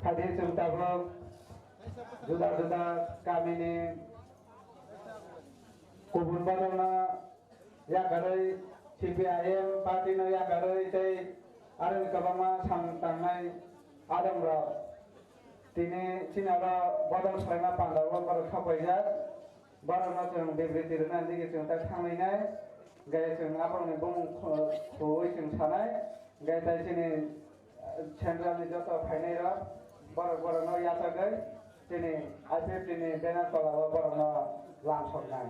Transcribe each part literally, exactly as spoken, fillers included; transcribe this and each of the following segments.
Adi chwng tabuk juda juda kamini kubun bodolno yakarwi C P I M party no yakarwi tei aroni kwbangma samung tangnai adongrok tini chini oro bodol salaina pandao borok sokpaijak. Borokno chwng bibriti rwna nini chwng ta thanglainai, hwnkhe chwng aborokni bumung khu-, khului chwng sanai, hwnkhe tai chini, eh, central ni joto phainairok borok borokno yachagwi chini I P F T ni banner tola o borokno lamsoknai.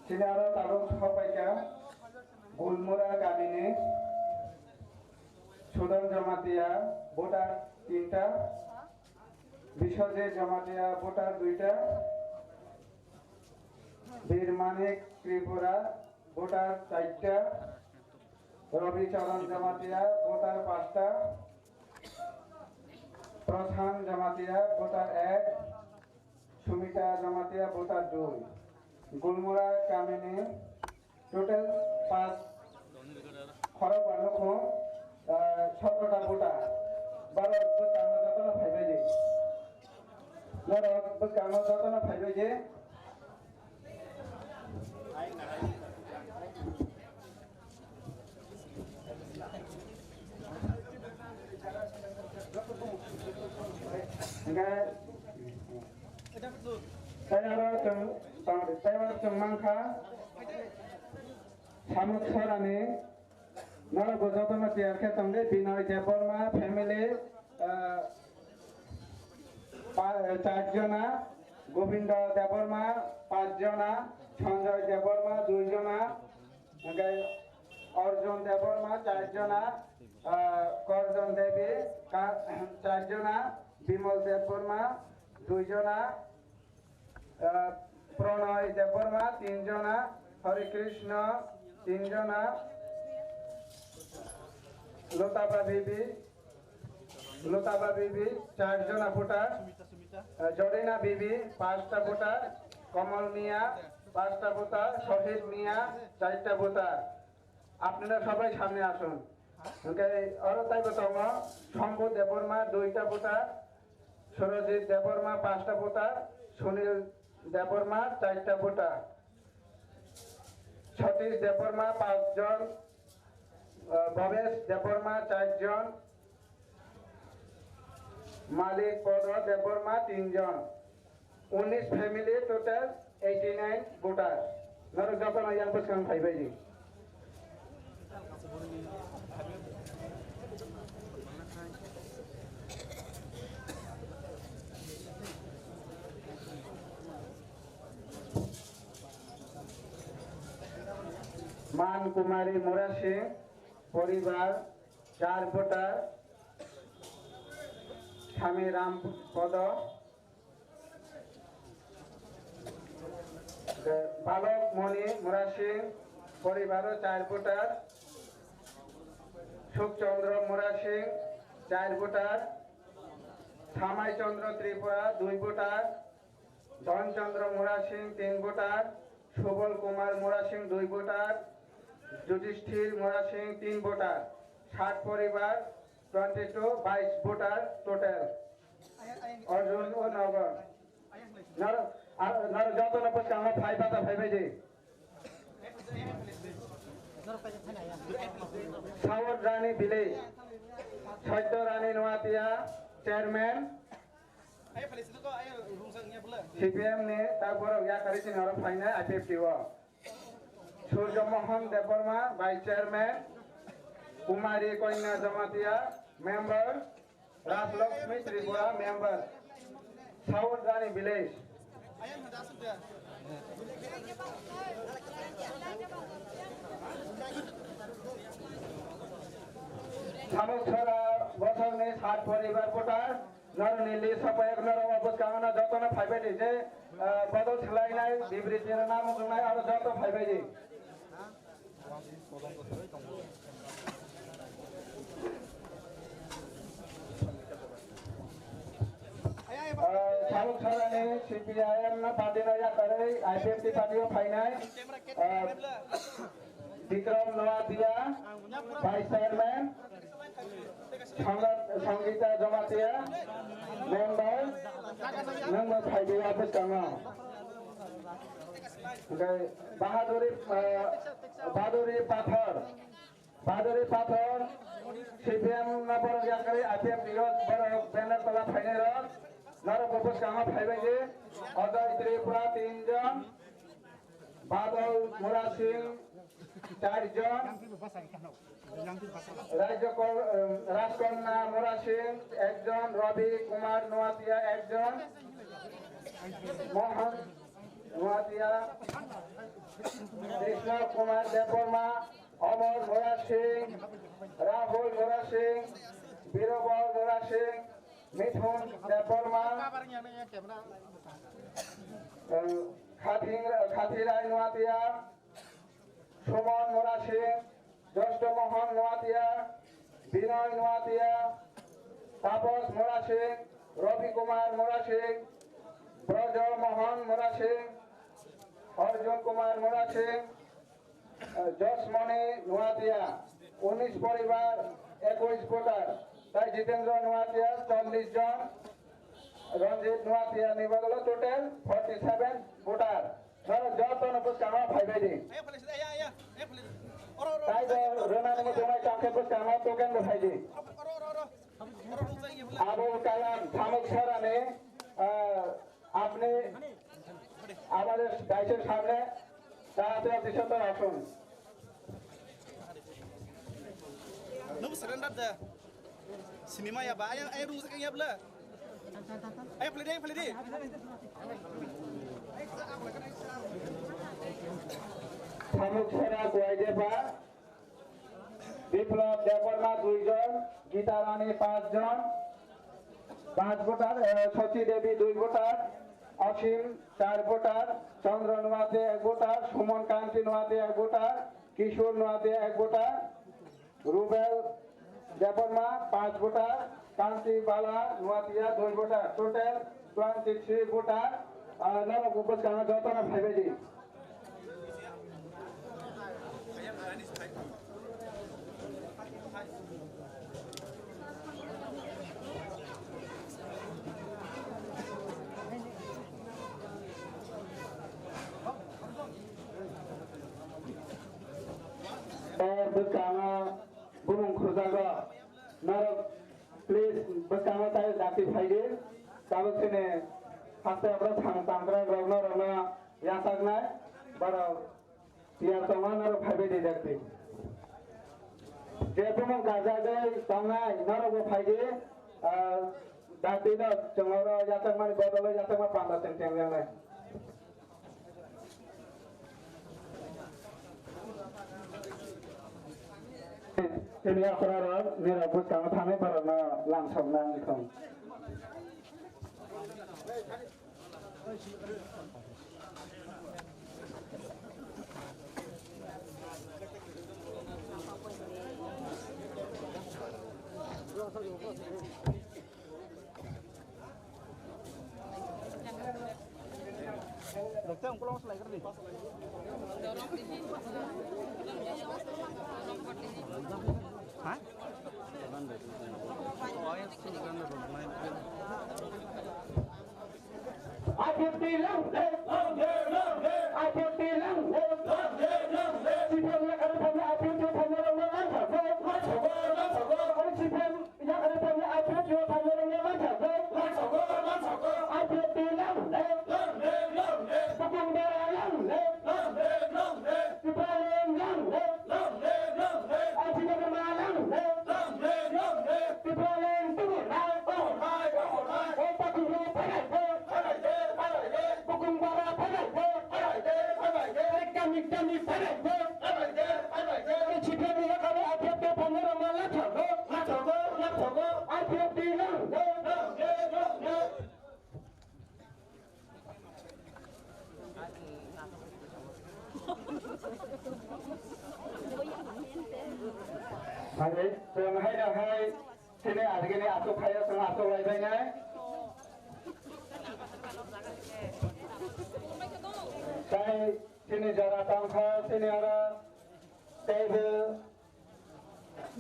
Chini aro tabuk sokpaikha Gulmura kamini Sudon Jamatia, voter tinta, Biswajit Jamatia, voter duita, Bir Manik Tripura, voter charta, Rabi Charan Jamatia, voter pasta, Prashant Jamatia, voter ek, Sumita Jamatia, voter dui. Gulmura kamini total pas khorok ba nukhung, ah, sotro ta voter. Borok bwskango jotono phaibai di. Borok bwskango jotono phaibai di. Hingke tei oro chwng, tei oro chwng mankha Samuk Sorani, norok bo jotono tiyar khe tongdi, Binoy Debbarma family, ah, pa-, char jona, Gobindo Debbarma, panch jona, Sanjoy Debbarma, dui jona, hingke Arjun Debbarma, char jona, ah, Karjan Devi, ka-, char jona, Bimal Debbarma, dui jona, ah, Pronoy Debbarma, tin jona, Hari Krishna, tin jona, Lotaba Bibi, Lotaba Bibi, char jona voter, ah, Jorina Bibi, pasta voter, Kamal Mia, pasta voter, Sohit Mia, charta voter. আপনারা সবাই সামনে আসুন। Hingke oro taibo tongo Shambhu Debbarma, duita voter, Surajit Debbarma, pasta voter, Sunil Debbarma, charta voter, Satish Debbarma, panch jon, ah, Bhabesh Debbarma, char jon, Malik Podo Debbarma, tin jon. Unis family, total eighty nine voter. Norok jotono yang bwskang phaibai di. Man Kumari Murasing, poribar, char voter, Sami Ram Podo, Balok Moni Murasing, poribaro char voter, Suk Chandra Murasing, char voter, Samai Chandra Tripura, dui voter, Dhan Chandra Murasing, tin voter, Subal Kumar Murasing, dui voter, Judishthir Murasing, tin voter, sat poribar, twenty two, bais voter total. Arjun o Nagar. Nor, ar, nor joto no bwskango phai bata phai bai di. South Rani Village, Satya Rani Noatia, chairman, C P M ni, ta borok yakarwi chini oro phainai I P F T o. Surjo Mohan Debbarma, Vice Chairman, Kumari Kanya Jamatia, Member, Rajlakshmi Tripura, Member, South Rani Village. Samuk Sora Bosongni sat poribar voter, Norokni list sopayak norok o bwskango no jotono phaibai di je, ah, bodol swlainai, bibriti rwna muchungnai aro joto phaibai di. Ah, Saluk Sarani C P I M no party no yakarwi I P F T party o phainai, ah, Bikram Noatia, Vice Chairman, Sangha-, Sangita Jamatia, Member, Member phaidi office kama. Oke, Bahaduri, eh, Bahaduri Pathar, Bahaduri Pathar, C P M no borok yakari, I P F T o borok banner tola phainai rok, norok bo bwskango phaibai di, Ajay Tripura tinjon, Badal Murasing, charjon, Rajkor-, eh, Rajkonna Murasing, ekjon, Rabi Kumar Noatia, ekjon, Mohan Noatia, Krishna Kumar Debbarma, Amar Murasing, Rahul Murasing, Birobal Murasing, Mithun Debbarma, eh, Khathing-, Khathirai Noatia, Suman Murasing, Josto Mohan Noatia, Binoy Noatia, Tapos Murasing, Ravi Kumar Murasing, Braja Mohan Murasing, Arjun Kumar Murasing, Josmoni Noatia, unis poribar, ekuis voter, tai Jitendra Noatia, chollish jon, Ranjit Noatia ni bodolo total forty seven voter. Norok jotono bwskango phaibai di. Taibo rwnani muchungnai chakhe bwskango token bo phaidi. Abul Kalam Thamuk Sarani, ah, আপনি আমাদের ডাইসের সামনে তাড়াতাড়ি অফিসে আসুন। Nung surrender da. Sini maya ba, ayang, ayang rung sakang ya bla. Ayang play di, ayang play di. Thamuk Sera Kuaideba, Biplab Debbarma দুই জন, Gita Rani পাঁচ জন, পাঁচ ভোটার, এ, শচী দেবী দুই ভোটার, অসীম চার ভোটার, চন্দ্র নোয়াতে এক ভোটার, সুমন কান্তি নোয়াতে এক ভোটার, কিশোর নোয়াতে এক ভোটার, রুবেল দেববর্মা পাঁচ ভোটার, কান্তি বালা নোয়াতিয়া দুই voter, total twenty three voter, uh, নবকুম্ভ স্থানে যতনা ভেবে দিন। Eh, bwskango bumung khurjago. Norok, please, bwskango tai dakti phaidi. Tabuk sini haste abro thang tangkra rokno rokno yachaknai. Borok tiyar tongma norok phaibai di dakti. Je bumung kajagwi tongnai norokbo phaidi. Ah, dakti no chwng oro yachakmani bodolo yachakma panda teng teng lengnai. Tini akhorarok nirok bwskango thangwi borokno lamsokna wngthung. Dokter, ungkol ongkol selai kerdi. Hah? Apyuti lang, eh. Apyuti lang, eh. Sipil na kali pamna apyuti pamna lang lang lang. Sipil. Yakni pamni apyut yo pamni rwngya mansa go. Apyut ti lang le. Bukung dara lang le. Tipraland lang le. Aji dara ma lang le. Tipraland tu na. O paku ro pharai go. Bukung dara pharai go. Kami kami pharai go. Hai, chwng haino hai chini ajgini achuk khaio chwng achuk lai bainai. Tai chini jora tongkha chini oro teibo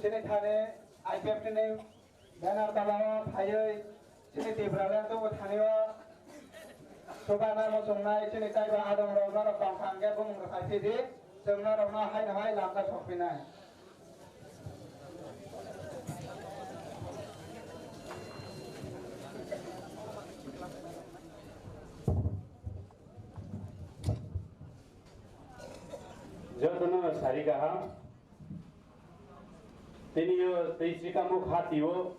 chini thani I P F T ni banner tolao phaiwi chini Tipraland tubu thanio chubanai muchungnai chini taibo adongrok norok tongkha hwnkhe bumung rwkhai phidi chwng norokno haino hai lamka sokphinai. Jotono sari kaham. Tini o tei chikamuk hatio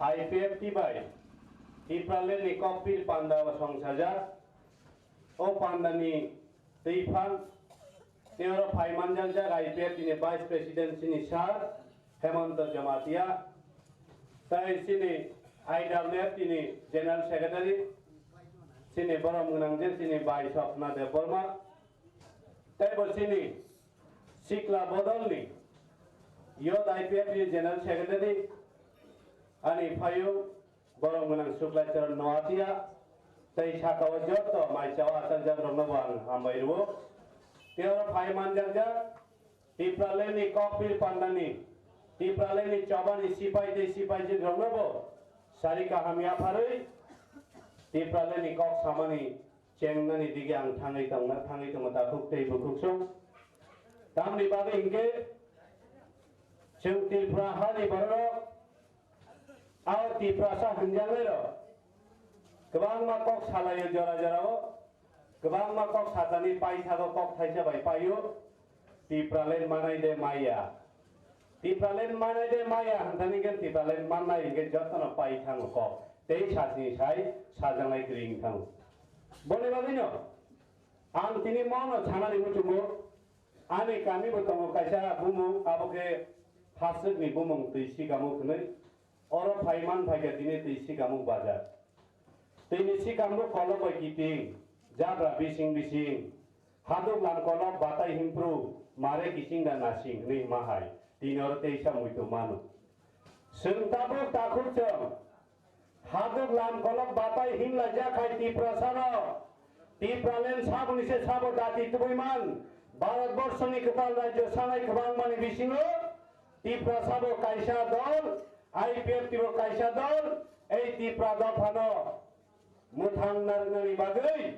I P F T bai Tipraland ni kokpil panda o songsajak. O panda ni twi phang tei oro phai manjak jak I P F T ni Vice President chini Sir Hemanta Jamatia, tai chini I W F T ni General Secretary chini borom gwnang je chini Bai Swapna Debbarma, tei bo chini Sikla Bodol ni Youth I P F T ni General Secretary ani phaiyung Borom gwnang Suklai Charan Noatia tei saka o joto mai chao achajak rokno bo ang hambai rwo. Tei oro phai manjak jak Tipraland ni kokpil pandani, Tipraland ni chobani sipai tei sipaijin rokno bo sari kaham yapharwi Tipraland ni kok samani chengnani dige ang thangwi tongna, thangwi tongo takhuk tei bukhuk song. Tamni bagwi hinkhe chwng Tripura hani bororok Aro Tiprasa hwnjaknairok kwbangma kok salaio jora jorao, kwbangma kok sakani paithago kok thaisa bai paio, Tipraland manai de maya. Tipraland manai de maya hwnthani khe Tipraland mannai hwnkhe jotono pai thango kok, tei sasini sai sajaknai kwrwi wng thango. Boni bagwino ang tini mono sanani muchungo, ani kami bo tongo kaisa bumung, abo khe Haswkni bumung twi sikamuk hwnwi. Oro phai man phaikha tini twi sikamuk bazar. Twini sikamuk kolok bai kiting, jabra bising bising. Haduk lam kolok batai himpru, mare kising da nasing hwnwi hima hai. Tini oro teisa muitu mano. Chwng tabuk takhuk chwng. Haduk lam kolok batai himlaijak hai Tiprasano. Tipraland saboni se sabo dati tubui man. Bharat borsoni kwtal rajyo sanai kwbangmani bisingo Tiprasa bo kaisa dol, I P F T bo kaisa dol, ei Tipra dophano mwthang narwknani bagwi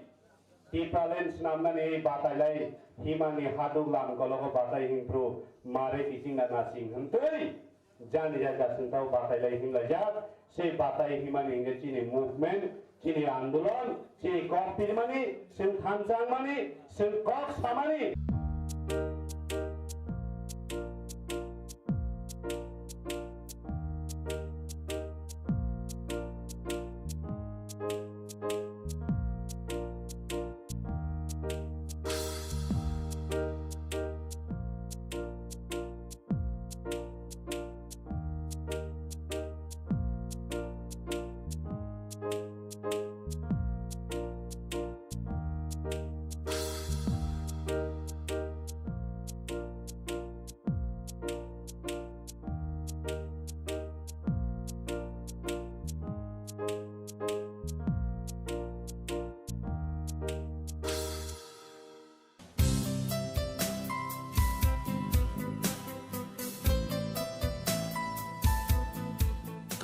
Tipraland snamnani ei batailai himani haduk lam kologo batai himpru mare kiching da nasing hwntwi jani jani da sengtao batailai himlaijak. Sei batai himani hwnkhe chini movement, chini andolon, chini kok pirmani, chwng thansa wngmani, chwng kok samani.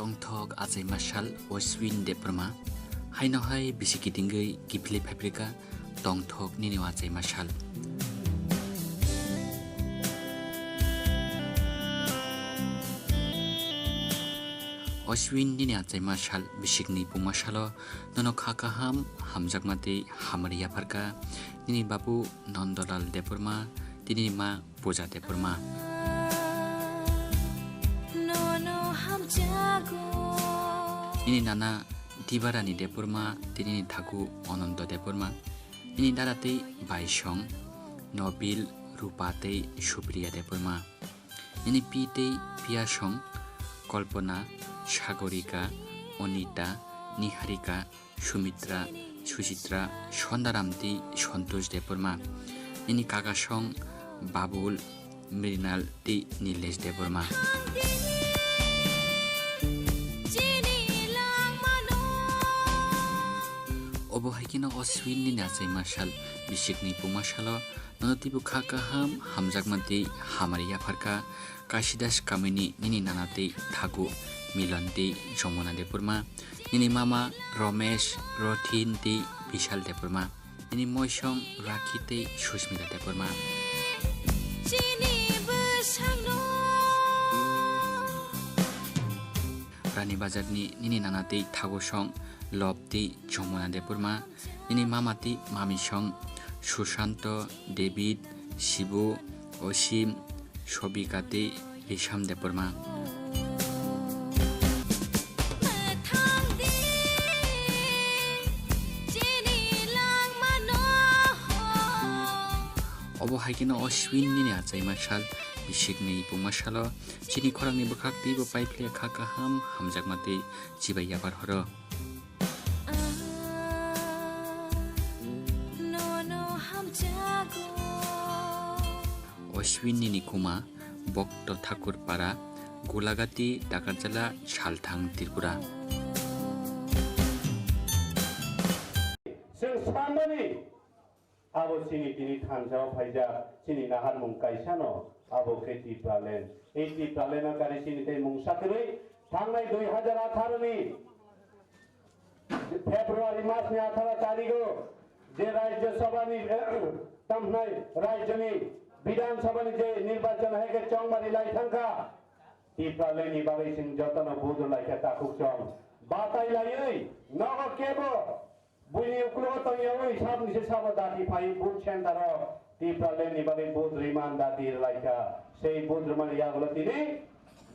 Tongthok achai masal Oswin Debbarma, haino hai bisi kitingwi kiphilwi phaibrika tongthok nini achai masal. Oswin nini achai masal bisikni pungma salo nono kha kaham hamjakma tei hamari yapharkha nini babu Nondolal Debbarma tini ma Puja Debbarma. Nono hamjago. Nini nana Dibarani Debbarma tei nini thaku Ananto Debbarma. Nini dada tei baisong Nobil, Rupa tei Supriya Debbarma. Nini pi tei piyasong Kalpana, Sagorika, Anita, Niharika, Sumitra, Suchitra, Sondaram tei Santosh Debbarma. Nini kakasong Babul, Mrinal tei Nilesh Debbarma. Obo hai kheno Ashwin nini achaima sal, bisikni puma salo nono teibo kha kaham, hamjakma tei hamari yapharkha. Kasidas kamini nini nana tei thagu Milan tei Jomona Debbarma, nini mama Romesh, Rothin tei Bishal Debbarma, nini moisong Rakhi tei Susmita Debbarma. Chini bwsakno. Rani Bazarni nini nana tei thagu song Lop tei Jomona Debbarma, nini mama tei mami song Sushanto, David, Shibu, Osim, Sobika tei Risham Debbarma. Obo hai kheno Ashwin nini achaima sal, bisikni puma salo chini khorangni bwkhak teibo paiphile kha kaham, hamjakma tei chibai yapar horo. Ashwin nini kuma Bokto Thakur Para, Gulagati, Dakarjala, Salthang, Tripura. Chwng sanmani abo chini tini thansa o phaijak, chini naharmung kaisano, abo khe Tipraland. Ei Tipraland o kari chini tei mungsa kwrwi thangnai dui hajar atharo ni February mas ni atharo tarigo je Rajya Sabha ni, tamhnai Rajya ni Bidhan Sabha ni je nirbachan hai khe chongmari lai thangkha. Tipraland ni bagwi chwng jotono vote lai khe takhuk chong. Batai laiwi nogo kebo buini uklogo tongyawi sabni se sabo dati phai vote center o Tipraland ni bagwi vote rwimani dati rwlaikha. Sei vote rwmani yagulo tini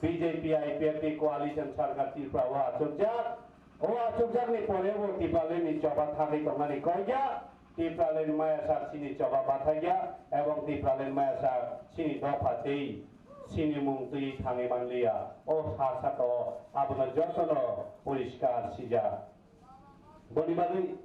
B J P I P F T coalition sarkar Tripura o achukjak. O achukjakni pore bo Tipraland ni choba thagwi tongnani kok ya. Tipraland maya sak chini choba bathai ya. Ebong Tipraland maya sak chini dopha tei chini mung twi thangwi manliya. O ha saka o abono jotono poriskar sijak. Boni bagwi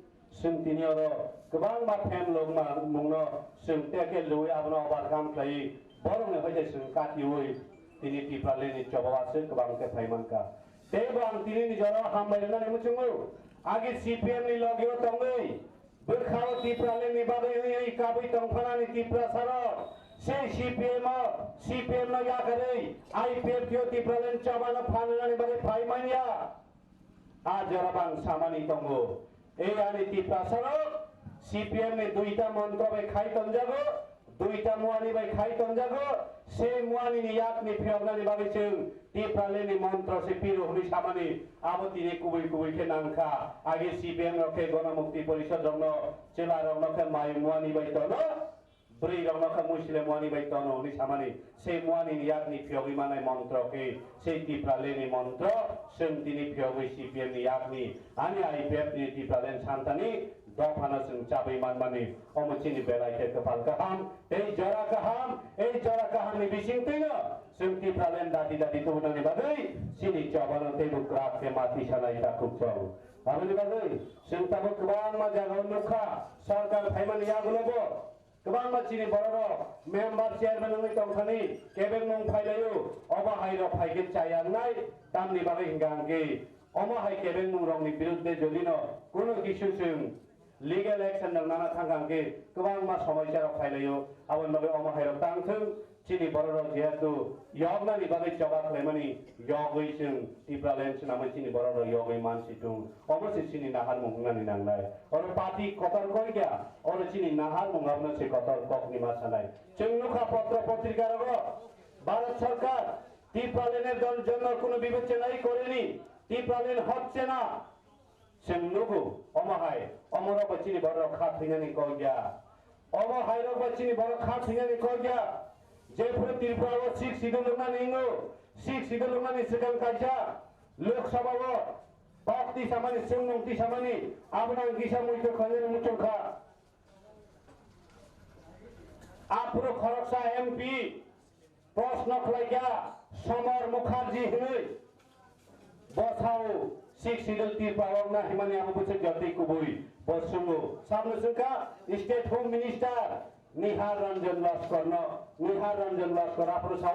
chwng tini oro kwbangma phem logma mungno chwng tackle rwui abono overcome khlaiwi borokni hoite chwng katiui tini Tipraland ni choba o aswk kwbang khe phai mankha. Tei bo ang tini ni jora hambai rwnani muchungo agi C P M ni logi o tongwi bwkha o Tipraland ni bagwi wi wi kabwi tongphanani Tiprasa rok sei C P M o C P M no yakarwi I P F T o Tipraland choba no phan rwnani bagwi phai manya. A jora bang samani tongo. Ei ani Tiprasarok C P M ni duita montro bai khai tonjago, duita muani bai khai tonjago. Sei muani ni yak ni phiyoknani bagwi chwng Tipraland ni montro se piro hwnwi samani abo tini kubui kubui khe nangkha. Age C P M rok khe Gonomukti Porishod rokno, chwla rokno khe mai muani bai tono. Bwrwi rokno khe muisile muani bai tono hwnwi samani, sei muani ni yakni phiyogwi manai montro khe sei Tipraland ni montro, chwng tini phiyogwi C P M ni yakni, ani I P F ni Tipraland santani dophano chwng chabwi manmani, omo chini belai khe kwpal kaham tei jora kaham, ei jora kaham ni bisingtwino chwng Tipraland dati dati tubunani bagwi chini chobano teibo kwrak khe ma tisanai takhuk chong. Aboni bagwi chwng tabuk kwbangma jagao nukha, sorkar phaimani yagulobo Kwbangma chini bororok member chairman wngwi tongthani kebengmung phailaio, obo hairok phaikhe chaya wngnai, tamni bagwi hwnkha hwnkhe omo hai kebengmungrokni birudde jodino kunu kisu chwng legal action rok nana thangkha hwnkhe kwbangma somoisarok phailaio, aboni bagwi omo hairok tangthwng, chini bororok jehetu yoknani bagwi choba khlaimani yogwi chwng Tipraland swnamwi chini bororok yogwi mansi thung. Omo se chini naharmung wngnani nangnai. Oro party kotor koi kya, oro chini naharmung abono se kotor kokni ma sanai. Chwng nukha potro potrika rogo, Bharat Sarkar Tipraland er don jonno kuno bibechonai koreni, Tipraland hocche na. Chwng nugo, omo hai, omo rok bai chini borok kha thwinani kok ya. Omo hai rok bai chini borok kha thwinani kok ya. Jephuru Tripura o Sixth Schedule rwnani wngo, Sixth Schedule rwnani swkang kaisa Lok Sabha o kok tisamani, swngmung tisamani, abono ang kisa muitu khlainani muchung kha. Aphuru khoroksa M P Proshno khlaikha Somar Mukherjee hwnwi. Bo sao Sixth Schedule Tripura rok na himani abo bwswk jotwi kubui. Bo swngo. Sabno swngkha State Home Minister Nihar Ranjan Laskar no, Nihar Ranjan Laskar aphuru sao,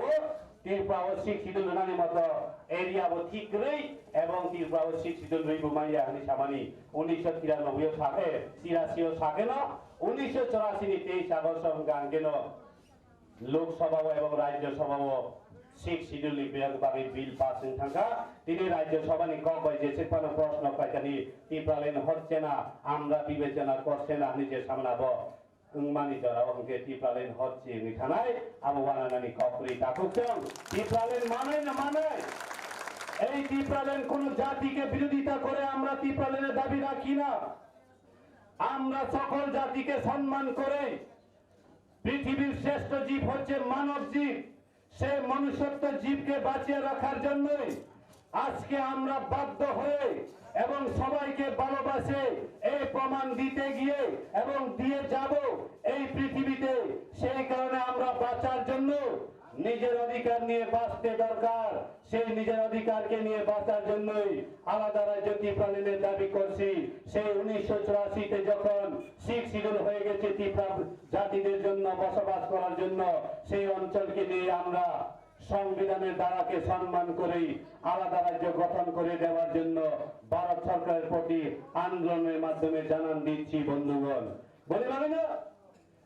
Tripura o Sixth Schedule rwnani moto area bo thik kwrwi, ebong Tripura o Sixth Schedule rwi bo manya hwnwi samani. Unisho tiranoboi o sake, tirasi o sake no, unisho chorasi ni teis August o hwnkha hwnkhe no Lok Sabha o ebong Rajya Sabha o Sixth Schedule ni bag-, bagwi bill pass wng thangkha. Tini Rajya Sabha ni kok bai jesik phano proshno khlaikani, Tipraland hocche na, amra bibechona korche na hwnwi je samani abo wngmani jorao hwnkhe Tipraland hocche wngwi thanai, abo wananani kok kwrwi takhuk chwng. Tipraland manai na manai? Ei Tipraland kono jatike birodita kore, amra Tipralandni dabi rakhi na. Amra sokol jatike sonman kore. পৃথিবীর শ্রেষ্ঠ জীব হচ্ছে মানব জীব। সেই মনুষ্যত্ব জীবকে বাঁচিয়ে রাখার জন্যই আজকে আমরা বাধ্য হয়ে এবং সবাইকে ভালোবাসে এই প্রমাণ দিতে গিয়ে এবং দিয়ে যাব এই পৃথিবীতে। সেই কারণে আমরা বাঁচার জন্য নিজের অধিকার নিয়ে বাঁচতে দরকার। সেই নিজের অধিকারকে নিয়ে বাঁচার জন্যই আলাদা রাজ্য ত্রিপুরাল্যান্ডের দাবি করছি। সেই উনিশশো চুরাশিতে যখন সিক্স শিডিউল হয়ে গেছে ত্রিপুরা জাতিদের জন্য বসবাস করার জন্য, সেই অঞ্চলকে নিয়ে আমরা সংবিধানের ধারাকে সম্মান করেই আলাদা রাজ্য গঠন করে দেওয়ার জন্য ভারত সরকারের প্রতি আন্দোলনের মাধ্যমে জানান দিচ্ছি বন্ধুগণ। বলি মানে না,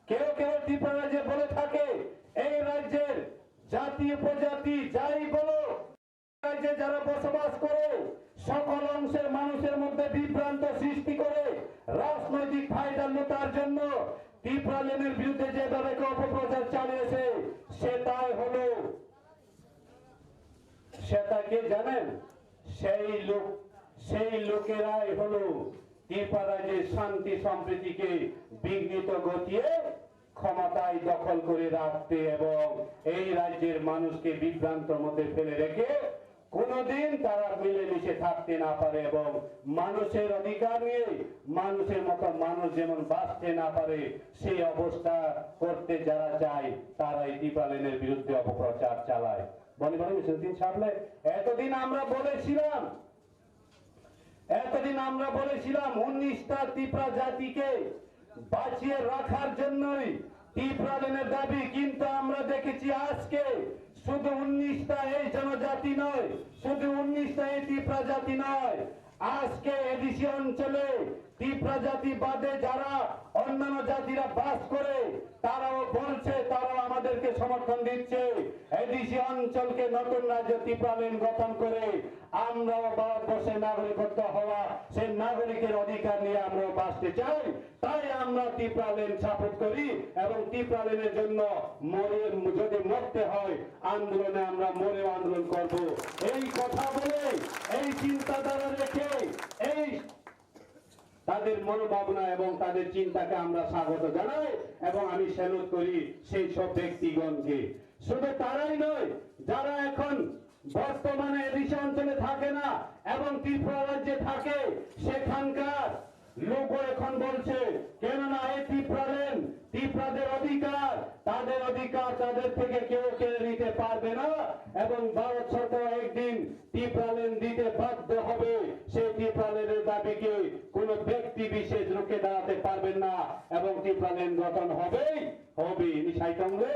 কেউ কেউ ত্রিপুরা রাজ্যে বলে থাকে এই রাজ্যের জাতি উপজাতি যাই বলো, রাজ্যে যারা বসবাস করে সকল অংশের মানুষের মধ্যে বিভ্রান্ত সৃষ্টি করে রাজনৈতিক ফায়দা লুটার জন্য ত্রিপুরাল্যান্ডের বিরুদ্ধে যেভাবে কেউ অপপ্রচার চালিয়েছে, সেটাই হলো, সেটা কে জানেন? সেই লোক, সেই লোকেরাই হলো ত্রিপুরা রাজ্যের শান্তি সম্প্রীতিকে বিঘ্নিত ঘটিয়ে ক্ষমতায় দখল করে রাখতে এবং এই রাজ্যের মানুষকে বিভ্রান্তর মধ্যে ফেলে রেখে কোনোদিন তারা মিলেমিশে থাকতে না পারে এবং মানুষের অধিকার নিয়ে মানুষের মতো মানুষ যেমন বাঁচতে না পারে, সেই অবস্থা করতে যারা চায়, তারাই ত্রিপুরাল্যান্ডের বিরুদ্ধে অপপ্রচার চালায়। বনি বনি মিছিল দিন সামনে এতদিন আমরা বলেছিলাম, এতদিন আমরা বলেছিলাম উনিশটা ত্রিপুরা জাতিকে বাঁচিয়ে রাখার জন্যই ত্রিপুরাল্যান্ডের দাবি, কিন্তু আমরা দেখেছি আজকে শুধু উনিশটা এই জনজাতি নয়, শুধু উনিশটা এই ত্রিপুরা জাতি নয়, আজকে এডিসি অঞ্চলে ত্রিপুরা জাতি বাদে যারা অন্যান্য জাতিরা বাস করে, তারাও বলছে, তারাও আমাদেরকে সমর্থন দিচ্ছে। এডিসি অঞ্চলকে নতুন রাজ্য ত্রিপুরাল্যান্ড গঠন করে আমরাও ভারতবর্ষের নাগরিকত্ব হওয়া, সেই নাগরিকের অধিকার নিয়ে আমরাও বাঁচতে চাই। তাই আমরা ত্রিপুরাল্যান্ড সাপোর্ট করি এবং ত্রিপুরাল্যান্ডের জন্য মরে, যদি মরতে হয় আন্দোলনে, আমরা মরেও আন্দোলন করব। এই কথা বলে, এই চিন্তাধারা রেখে, এই তাদের মনোভাবনা এবং তাদের চিন্তাকে আমরা স্বাগত জানাই এবং আমি স্যালুট করি সেই সব ব্যক্তিগণকে। শুধু তারাই নয়, যারা এখন বর্তমানে এডিসি অঞ্চলে থাকে না এবং ত্রিপুরা রাজ্যে থাকে, সেখানকার লোকও এখন বলছে, কেননা এই ত্রিপুরাল্যান্ড ত্রিপুরাদের অধিকার, তাদের অধিকার তাদের থেকে কেউ কেড়ে নিতে পারবে না এবং ভারত সরকার একদিন ত্রিপুরাল্যান্ড দিতে বাধ্য হবে। সেই ত্রিপুরাল্যান্ডের দাবিকে কোনো ব্যক্তি বিশেষ রুখে দাঁড়াতে পারবেন না এবং ত্রিপুরাল্যান্ড গঠন হবেই হবে। Ini saitong le,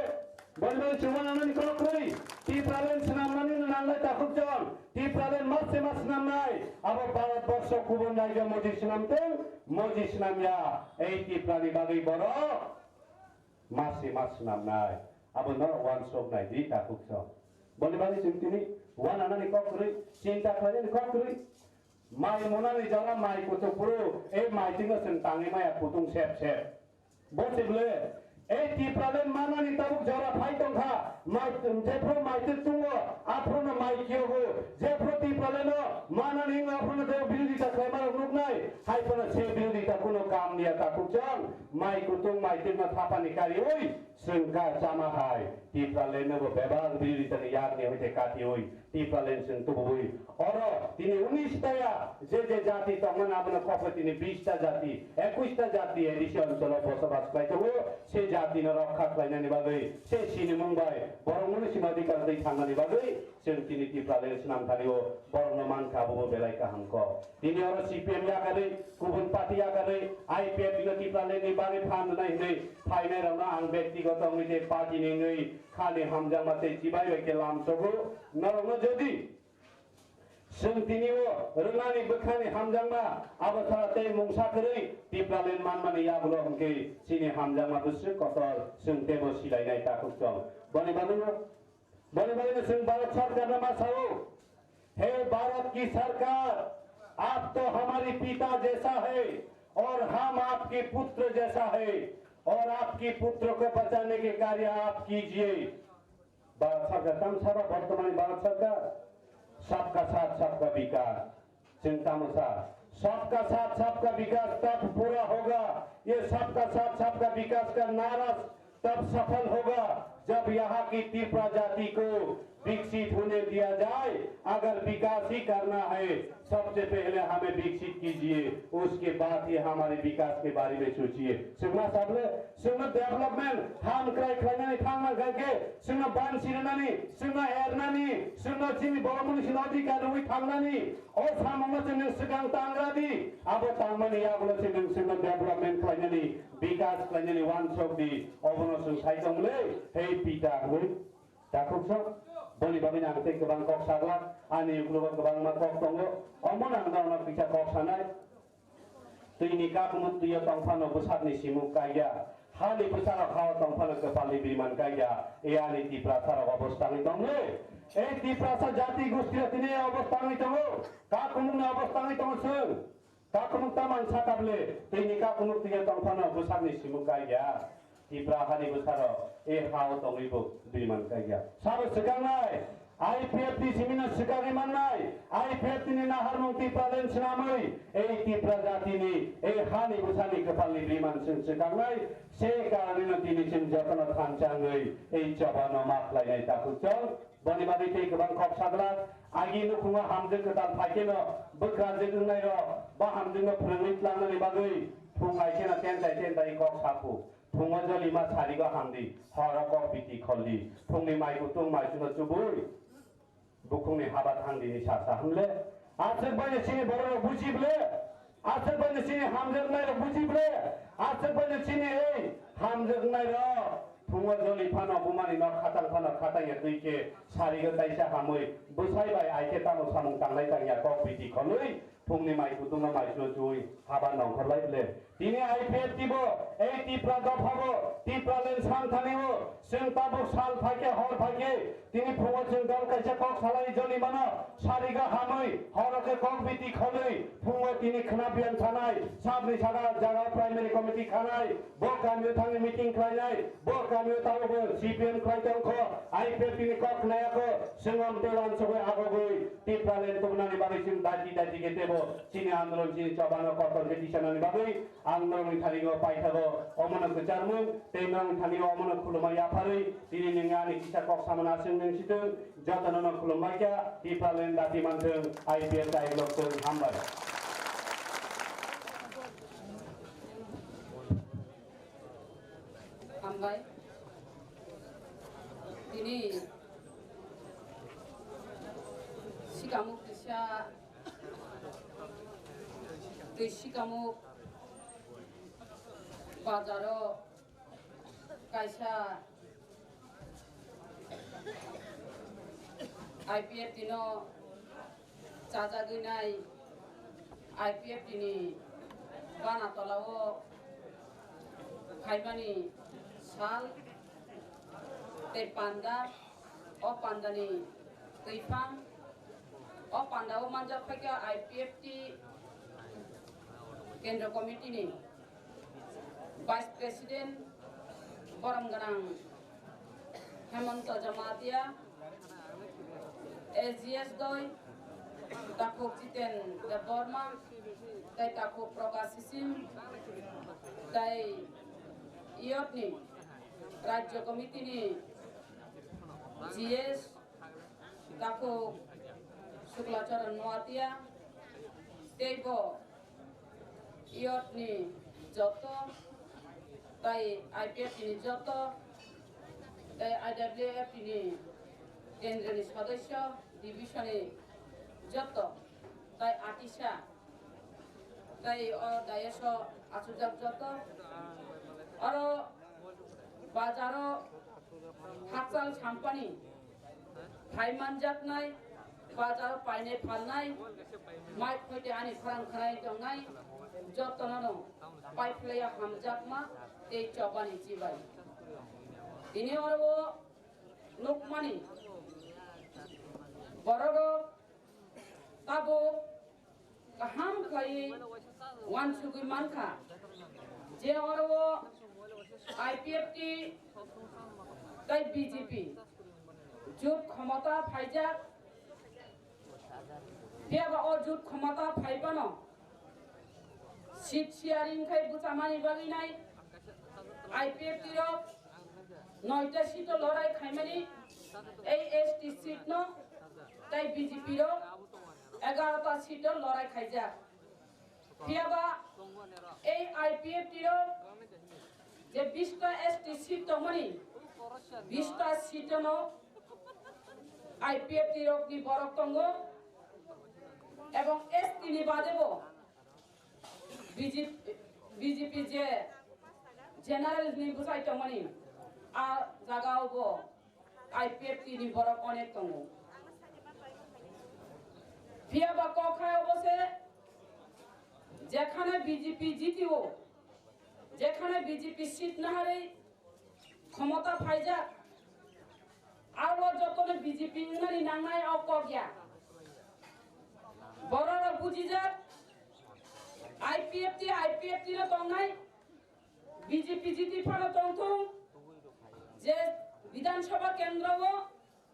bol bol chuma nani kok kri, Tipraland snam nani nangle takuk jong, Tipraland mas se mas snam nai, abo Bharat borsho kubun rajyo moji snam tong, moji snam ya, ei Tiprani bagwi borok mas se mas snam nai, abo no wan sok nai di takuk jong. Boni bagwi chwng tini wan anani kok kri, chinta khlainani kok kri, mai monani jora mai kutuk bru, ei mai tino chwng tangwi maya kutung sep sep. Bo se bwle, ei Tipraland manani tabuk jora phai tongkha, mai, jephru mai twi tungo, aphruno mai kiyogo, jephru Tipralandno manani wng aphruno tei birodita khlaima rok nuknai, hai phano se birodita kuno kam niya takuk jang, mai kutung mai twima thapani kariui, chwng ka chama hai, Tipralandno bo bebak biroditani yakni hoite katiui, Tipraland chwng tubui. Oro tini unis taya je je jati tongmani abono kokoi tini bis ta jati, ekwis ta jati A D C oncholo bosobas khlai tongo. Se jatino rokha khlainani bagwi, se sinimung bai borokno sima dikar twi thangnani bagwi chwng tini Tipraland swnam thani o borokno mankha, abo bo belai kaham kok. Tini oro C P M yakarwi kubun party yakarwi I P F T no Tipraland ni bagwi phan rwnai hwnwi phainai rokno ang bektigoto wngwi tei party ni wngwi khani hamjakma tei chibai bai khe lamsogo. Norokno jodi chwng tini o rwnani bwkhani hamjakma abo sara tei mungsa kwrwi Tipraland manmani yagulo hwnkhe chini hamjakma bwswk kotor chwng teibo silainai takhuk chong. Boni bagwino Boni bagwino chwng Bharat Sarkarno ma sao, "He Bharat ki Sarkar, aap to hamari pita jaisa hai aur hum aapke putra jaisa hai aur aapke putra ko bachane ke karya aap kijiye." Bharat Sarkar, tamo sabo bortomani Bharat Sarkar, sabka saath sabka vikas. Chwng tamo sa, "Sabka saath sabka vikas tab pura hoga, ye sabka saath sabka vikas ka nara tab safal hoga, jab yahan ki Tripura jati ko viksit hone diya jaye, agar vikas hi karna hai, sabse pehle hame viksit kijiye, uske baad hi hamare vikas ke bare mein sochiye." Chwngma sable, chwngno development, ham krai khlainani thangna khaikhe, chwngno bansi rwnani, chwngno ernani, chwngno chini borokmani sini adhikar rwui thangnani, o samungno chwng nwng swkang tangra di, abo tangmani yagulo se nwng chwngno development khlainani, bikas khlainani wansok di, obono chwng sai tongmwle, hei pita hwnwi takhuk sok. Boni bagwi ang tei kwbang kok saglak, ani uklogo kwbangma kok tongo, omono ang norokno kisa kok sanai. Twini kakumuk twiyo tongphano bwsakni simuk kaiya. Hani bwsarok hao tongphano kwpalni biman kaiya. E ani Tiprasarok obo swtangwi tongmani. Ei Tiprasa jati gustirok tini obo swtangwi tongo. Kakumukni obo swtangwi tongo chwng. Kakumuk tamang sakable. Twini kakumuk twiyo tongphano bwsakni simuk kaiya. Tipra hani bwsarok, e hao tongwi bo dui man kaiya. Sabo swkangnai, I P F T simino swkagwi mannai, I P F T ni naharmung Tipraland swnamwi, ei Tipra jatini, ei hani bwsani kwpalni dui man chwng swkangnai, se karonwino tini chwng jotono thansa wngwi, ei chobano ma khlainai takhuk chong. Boni bagwi tei kwbang kok saglak, agi nukhungo hamjwk kwtal phaikheno, bwkrajwk wngnairok, bo hamjwkno phwrwngwi tlangnani bagwi, phung hai kheno tentai tentai kok saphuk. Phungo jolima sarigo hamdi, horo kok biti kholdi, phungni mai kutung mai chuno chubui, bukhungni haba thangdini sasa hwnle. Aswk baino chini bororok buji ble, aswk baino chini hamjaknairok buji ble, aswk baino chini ei hamjaknairok. Phungo joli phano bumani nok khatang phano khatang ya twi khe sarigo taisa hamwi, bwsai bai ai khe tamo samung tanglai tang ya kok biti kholwi, phungni mai kutung no mai chuno chui haba nongkhor lai ble. Tini I P F T bo, ei Tipra dopha bo, Tipraland sangthani o, chwng tabuk sal phaikhe hor phaikhe, tini phungo chwng dol kaisa kok salai joli mano, sarigo hamwi, horo khe kok biti kholwi, phungo tini khna biyang thanai, sabni saka jaga primary committee khanai, bo kamio thangwi meeting khlainai, bo kamio tabukbo C P M khlai tongkho, I P F T ni kok khnayakho, chwng am tei wansugwi agogwi, Tipraland tubunani bagwi chwng daiti daiti khe tebo, chini andolon chini chobano kotor khe tisanani bagwi, Ang norokni thani-o paithago omono kwcharmung tei norokni thani-o omono khulumma yapharwi tini nwng ani kisa kok samani aswk nwng sitwng, jotono no khulumbai kha, Tipraland dati manthwng, I P F T I block thwng, hambai. Hambai. Tini sikamo kisa twi sikamo bazaro kaisa I P F T no chajagwi nai I P F T ni bana tolao phaimani sal tei panda, o pandani twiphang, o pandao manjak phaikha I P F T Kendra Committee ni Vice President borom gwnang Hemanta Jamatia, A G S doi, takhuk Jiten Debbarma, tei takhuk Prakash Sisim, tei iyotni Rajya Committee ni G S, takhuk Sukla Charan Noatia, tei bo iyotni joto, tai I P F T ni joto, tai I W F T ni kendroni sodosyo, division ni joto, tai atisa, Tai o dais o achukjak joto. Oro bazar o hakchal sampani phai manjaknai, bazar o painai phalnai, mai khoite ani khorang khanai tongnai, jotono no pai phlaiya hamjakma tei chobani chibai. Tini oro o nukmani borok rok tabuk kaham khlaiwi uansugwi mankha je oro o I P F T tei B J P jut khomota phaijak, phiyaba o jut khomota phaiphano seat sharing khai bwchamani bagwi nai I P F T rok noita seat o lorai khaimani, ei S T seat no tei B J P rok egarota seat o lorai khaijak. Phiyaba ei I P F T rok je bista S T seat tongmani, bista seat no I P F T rok ni borok tongo, ebong S T ni bade bo B J P, B J P je general ni bwsai tongmani, a jaga o bo I P F T ni borok onek tongo. Phiyaba kok hai obo se, jekhane B J P jiti o, jekhane B J P seat naharwi khomota phaijak, aro jotono B J P wngnani nangnai o kok ya. Borok rok bujijak, I P F T, I P F T no tongnai, B J P jiti phano tongthung, je Bidhan Sabha kendro o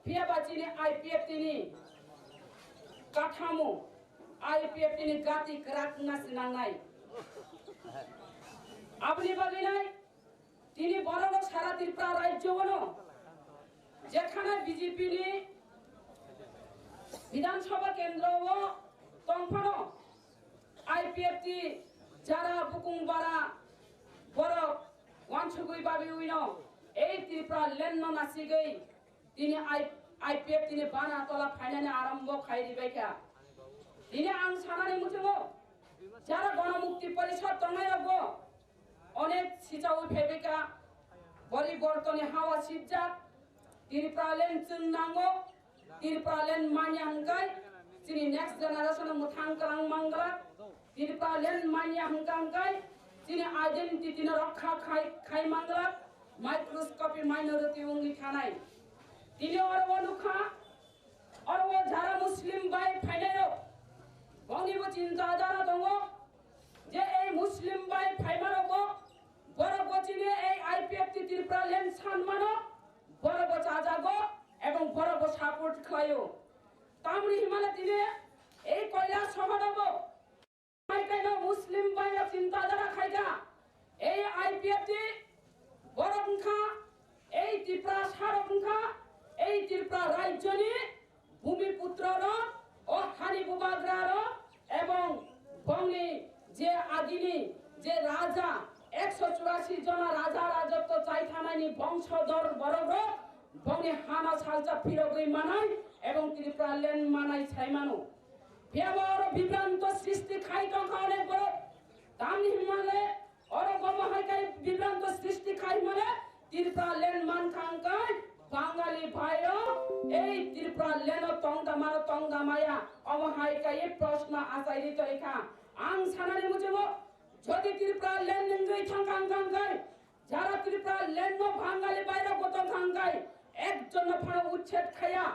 phiyaba chini I P F T ni kathamo, I P F T ni gati kwrak wngna se nangnai. Aboni bagwi nai tini borok rok sara Tripura rajyo o no jekhane B J P ni Bidhan Sabha kendro o tongphano I P F T jara bukung bara borok wansugwi babiwi no ei Tripura land no nasigwi tini I-, I P F T ni bana tola phainani arambo khai ribaikha. Tini ang sanani muchungo jara Ganamukti Porishad tongnai rokbo onek sichaui phaibika, bori bortoni hawa sibjak, Tripura land chwng nango, Tripura land manya hwnkhe chini next generation mwthang kwlang manglak, Tripura land manya hwnkha hwnkhe chini identity no rokha khai, khai manglak, microscopy minority wngwi thanai. Tini oro o nukha, oro o jara Muslim bai phainai rok, bongni bo chinta dhara tongo, je ei Muslim bai phaima rokbo borok bo chini ei I P F T Tripura land san mano, borok bo chajago ebong borok bo support khlaio. Tamni himale tini ei Kailash Sohor bo hai kaino Muslim bai rok chinta dhara khaikha, ei I P F T borok wngkha, ei Tripura sarok wngkha, ei Tripura rajyoni Bhumiputro rok, o hani bubagra rok, ebong bongni je agini je raja, ekso churasi jona raja rajotwo chaithanani bongsodor borok rok, bongni hano salsa phirogwi manai, ebong Tripura land manai sai mano. Phiyaba oro bibranto srishti khai tongkha onek borok. Tamni hwnmale oro bomo hai khe bibranto srishti khai male Tripura land mankha hwnkhe Bangali bhairok ei Tripura land o tongda mano tongda maya, omo hai khe proshno achairi toikha. Ang sanani muchungo jodi Tripura land wngwi thangkha hwnkhe jara Tripura land no Bangali bhairok bo tongkha hwnkhe ekjon no phano uchched khaya.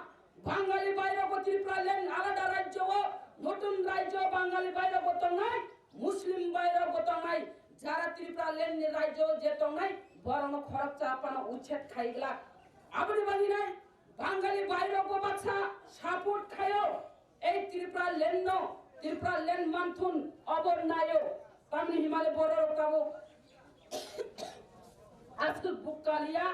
Bangali bhairok bo Tripura land alada rajyo o, notun rajyo Bangali bhairok bo tongnai, Muslim bhairok bo tongnai, jara Tripura land ni rajyo je tongnai, borok no khoroksa phano uchched khai glak. Aboni bagwi nai Bangali bhairok bo baksa support khaio. Ei Tripura land no, Tripura land manthun obor naio. Tamni himale borok rok tabuk aswk bukaliya,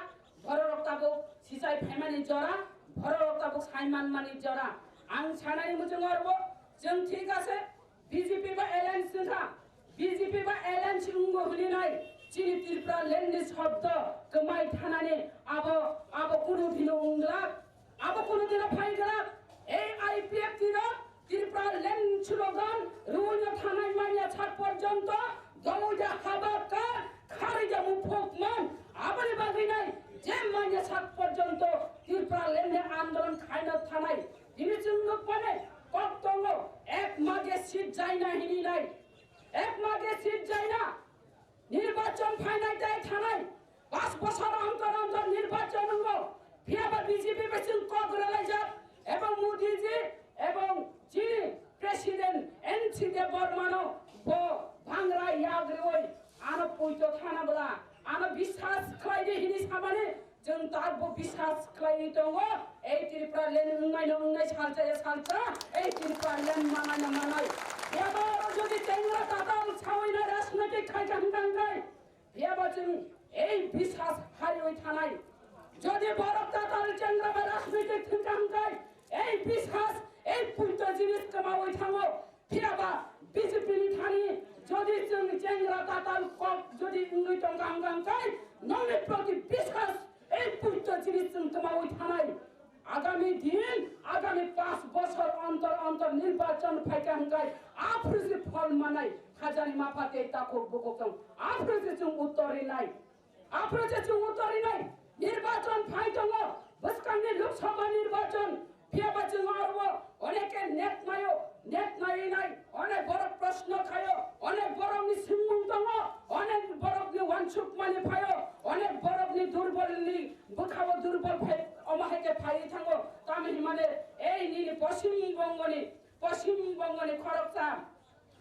borok rok tabuk sichai phaimani jora, borok rok tabuk sai manmani jora. Ang sanani muchungo oro bo, chwng thik ase, B J P ba alliance wngkha, B J P ba alliance wngbo hwnwi nai, chini Tripura land ni shobdo kwmai thanani abo, abo kunu dino wngglak. Abo kunu dino phai glak, ei I P F T rok, Tripura Tripura land slogan rwino thanai manya sak porjonto dongja habakka kharija muphukman aboni bagwi nai je manya sak porjonto Tripura land ni andolon khaina thanai. Tini chwng nukmani kok tongo ek mage seat jaina hini nai. Ek mage seat jaina. Nirbachon phainai tei thanai pas bosor ontor ontor nirbachon wngo. Phiyaba B J P bai chwng kok rwlaijak ebong Modi ji ebong chini President N C Debbarmano bo bhangra yak rwui ano poito thana bwla ano biswas khlai di hini samani chwng tabuk biswas khlaiwi tongo. Ei Tripura land wngnaino wngnai salsa ya salsa, ei Tripura land manaino manai. Eba oro jodi chengra tatal sawi na rajnitik khai kha hwnkha hwnkhe, eba chwng ei biswas hariwi thanai. Jodi borok tatal chengra ba rajnitik thwngkha hwnkhe, ei biswas, ei puito jinis kwmawi thango. Phiyaba B J P ni thani jodi chwng chengra tatal kok jodi wngwi tongkha hwnkha hwnkhe nongni proti biswas ei puito jinis chwng kwmawi thanai. Agami din, agami pas bosor ontor ontor nirbachon phaikha hwnkhe aphuru se phol manai hajani mapha tei takhuk bukhuk tong aphuru se chwng uttor rinai. Aphuru se chwng uttor rinai nirbachon phai tongo, bwskangni Lok Sabha nirbachon, phiyaba chwng aro onek net nayo, net nai nai, onek borok proshno khayo, onek borokni swngmung tongo, onek borokni wansukmani phayo, onek borokni durbolni bwkhao durbol phai, omo hai khe phaiwi thango. Tamo hinmani ei nini Poschim Bongoni, Poschim Bongoni khoroksa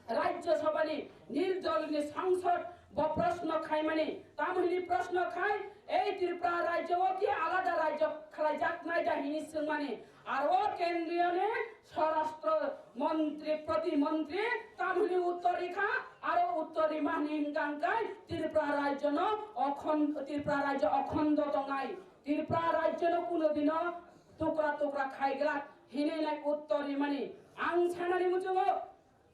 Rajya Sabhani nirdolni sangsad bo proshno khaimani, tamo hini proshno khai, ei Tripura rajya o ki alada rajya khlaijaknai da hini swngmani, aro kendriyo ni swarashtra montri, protimontri tamo hini uttor rikha, aro uttor rimani hingkang kai Tripura rajya no okhon-, Tripura rajya okhondo tongnai, Tripura rajya no kuno dino tukra tukra khaiglak hinwi nai uttor rimani ang sanani muchungo.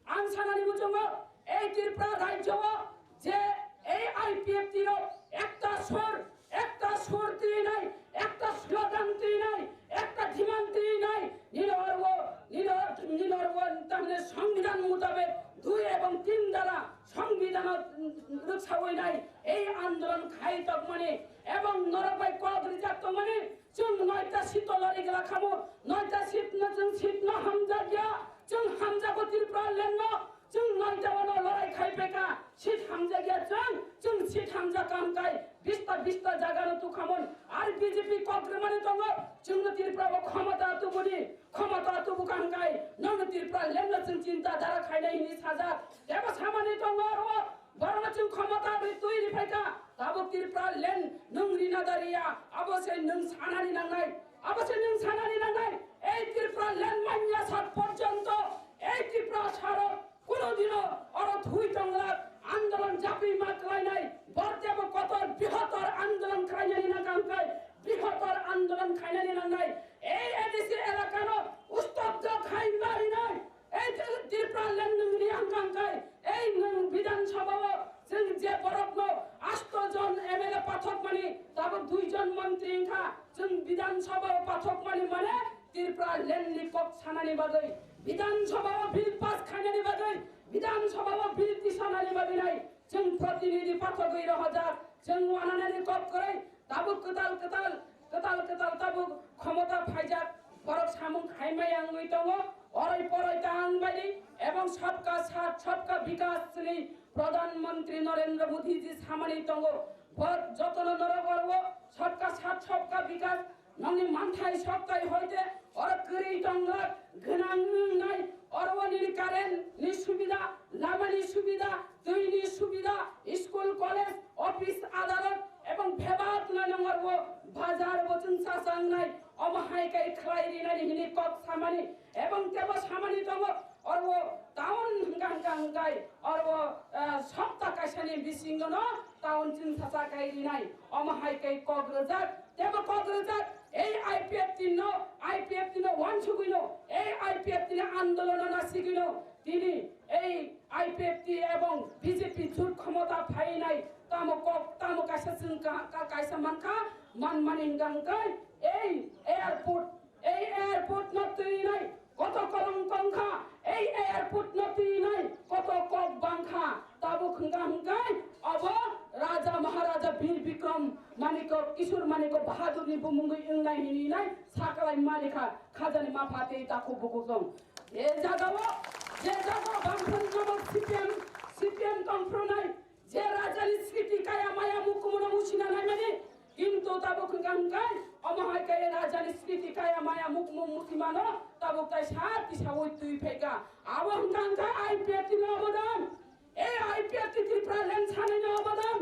Ang sanani muchungo, ei Tripura rajyo o je ei I P F T rok ekta sur, ekta sur twi nai, ekta slogan twi nai, ekta demand twi nai, nini orwo, nini or-, nini orwo tamne songbidhan mutabek dui ebong tin dara songbidhano rwksawi nai ei andolon khai tongmani ebong norok bai kok rijak tongmani. Chwng noita seat o lori gla khamu, noita seat no chwng seat no hamjak ya, chwng hamjago Tripura land no, chwng noita o no lorai khai peka, seat hamjak ya chwng, chwng seat hamjak kam kai, bista bista jaga no tukhamun, ar B J P kok rwmani tongo, chwng no Tripura o khomota tubuni, khomota tubu kam kai, nono Tripura land no chwng chinta dhara khainai hini sajak, tebo samani tongo aro, Borokno chwng khomota ri twi ri phaikha, tabuk Tripura land nwng rina da riya, abo se nwng sanani nangnai, abo se nwng sanani nangnai. Ei Tripura land manya sak porjonto ei Tripura sarok kuno dino oro thwi tonglak andolon japri ma khlainai, bortebo kotor bihotor andolon khlainani nangkha hwnkhe bihotor andolon khlainani nangnai. Ei A D C elakano ustobdo khai marinai. Ei Tripura land nwng ri hwnkha hwnkhe, ei nwng Bidhan Sabha o chwng je borok no asto jon M L A pathok mani, tabuk dui jon montri wngkha, chwng Bidhan Sabha o pathok mani mane Tripura land ni kok sanani bagwi, Bidhan Sabha o bill pass khainani bagwi, Bidhan Sabha o bill tisanani bagwi nai chwng protinidhi pathogwi rohojak, chwng wananani kok kwrwi, Tabuk kwtal kwtal, kwtal kwtal tabuk khomota phaijak, borok samung khaimaya wngwi tongo. Oroi poroi ta wng baidi ebong sabka sat sabka bikas ni Pradhan Mantri Narendra Modi ji samani tongo. Bo jotono norok oro sabka sat sabka bikas nokni manthai soktai hoite oro kwrwi tonglak gwnang wngnai. Oro nini current ni subida, lama ni subida, twi ni subida, school, college, office, adalat ebong bebak nai nongor bo bazar bo chwng cha changnai, omo hai kai khlai rinani hini kok samani ebong tebo samani tongo. Oro town hwnkha hwnkha hwnkhe oro, ah, sopta kaisani bisingo no town chwng sacha kai rinai, omo hai kai kok rwjak, tebo kok rwjak, ei I P F T no, I P F T no wansugwi no, ei I P F T ni andolono nasigwi no, tini ei I P F T ebong B J P jut khomota phainai, tamo kok, tamo kaisa chwng ka-, ka-, kaisa mankha, manmani hwnkha hwnkhe ei airport, ei airport no twinai, Koto kolong tongkha, ei airport no twinai, koto kok bangkha, tabuk hwnkha hwnkhe, obo Raja Maharaja Bir Bikram Manikko, Kishore Manikko Bahadurni bumungwi wngnai hinwi nai sakalai manikha, khajani mapha tei takhuk bukukrong. Je jagao, je jagao bangphang nabok C P M, C P M tongphronai, je rajani sriti kaya maya mukumuno musina naimani, kintu tabuk hwnkha hwnkhe, omo hai khe rajani sriti kaya maya mukmu musimano, tabuk tai sa tisaui twi phaikha. Abo hwnkha hwnkhe I P F T ni obodan, ei I P F T Tripura land sanani obodan,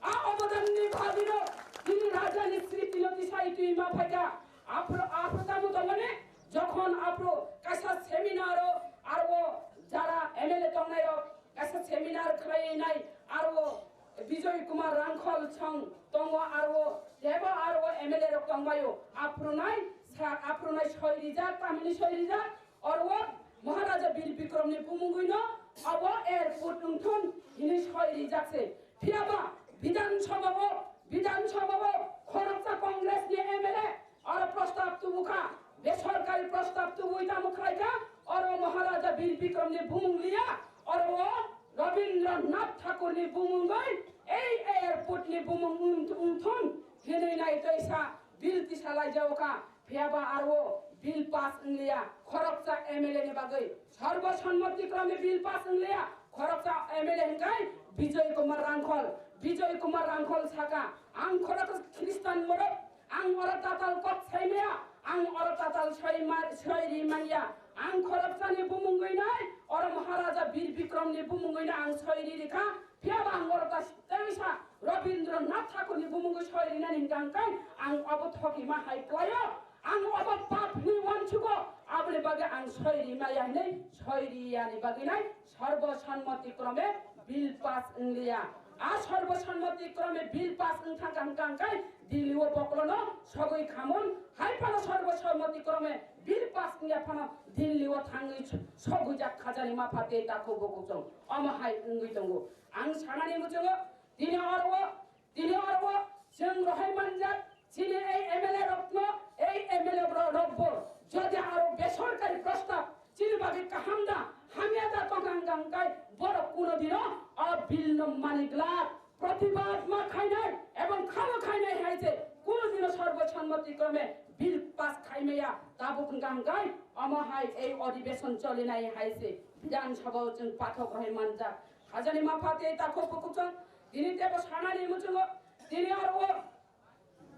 a obodanni bagwino chini rajani sritino tisai twi ma phaikha. Aphro, aphro tamo tongmani, jokhon aphro kaisa seminar o, aro jara M L A tongnai rok, kaisa seminar khlainai aro Bijoy Kumar Rangkhol song tongo aro tebo aro M L A rok tongbaio. Aphronai sa, aphronai soi rijak, tamni soi rijak, oro Maharaja Bir Bikram ni bumungwino abo airport wngthun hinwi soi rijak se. Phiyaba Bidhan Sabha o, Bidhan Sabha o khoroksa Congress ni M L A oro prostab tubukha, besorkari prostab tubui tamo khlaikha, oro Maharaja Bir Bikram ni bumung liya, oro o Rabindra Nath Thakur ni bumungwi ei airport ni bumung wng-, wngthun hinwi nai tei sa bill tisa laijaokha. Phiyaba aro bill pass wngliya, khoroksa M L A ni bagwi sarbo sanmati krome bill pass wngliya, khoroksa M L A hwnkhe Bijoy Kumar Rangkhol. Bijoy Kumar Rangkhol saka, ang khoroksa Khristan borok, ang oro tatal kok saimaya, ang oro tatal soi ma-, soi ri manya, ang khoroksani bumungwi nai, oro Maharaja Bir Bikram ni bumungwi no ang soi ri rikha. Phiyaba ang oro ta-, teisa Rabindra Nath Thakur ni bumungwi soi rinani hwnkha hwnkhe ang obo thoki ma hai klaio, ang obo pap hinwi uansugo, aboni bagwi ang soi ri maya hinwi soi ri yani bagwi nai sarbo sanmati krome bill pass wngliya. A sarbo sanmati krome bill pass wngthangkha hwnkha hwnkhe Delhi o bokolono sogwi khamun, hai phano sarbo sanmati krome bill pass wngya phano Delhi o thangwi sogwijak khajani mapha tei takhuk bukukrong omo hai wngwi tongo. Ang sanani muchungo, tini oro, tini oro chwng rohai manjak, chini ei M L A rokno, ei M L A rok, rokbo jodi aro besorkari prostab chini bagwi kaham da, hamya da tongkha hwnkha hwnkhe borok kuno dino o bill no mani glak, protibad ma khainai ebong khama khainai hai se kuno dino sarbo sanmati krome bill pass khaimaya. Tabuk hwnkha hwnkhe omo hai ei odhibeson cholinai hai se Bidhan Sabha o chwng pathok rohai manjak. Hajani mapha tei takhuk bukukrong, tini tebo sanani muchungo, tini oro,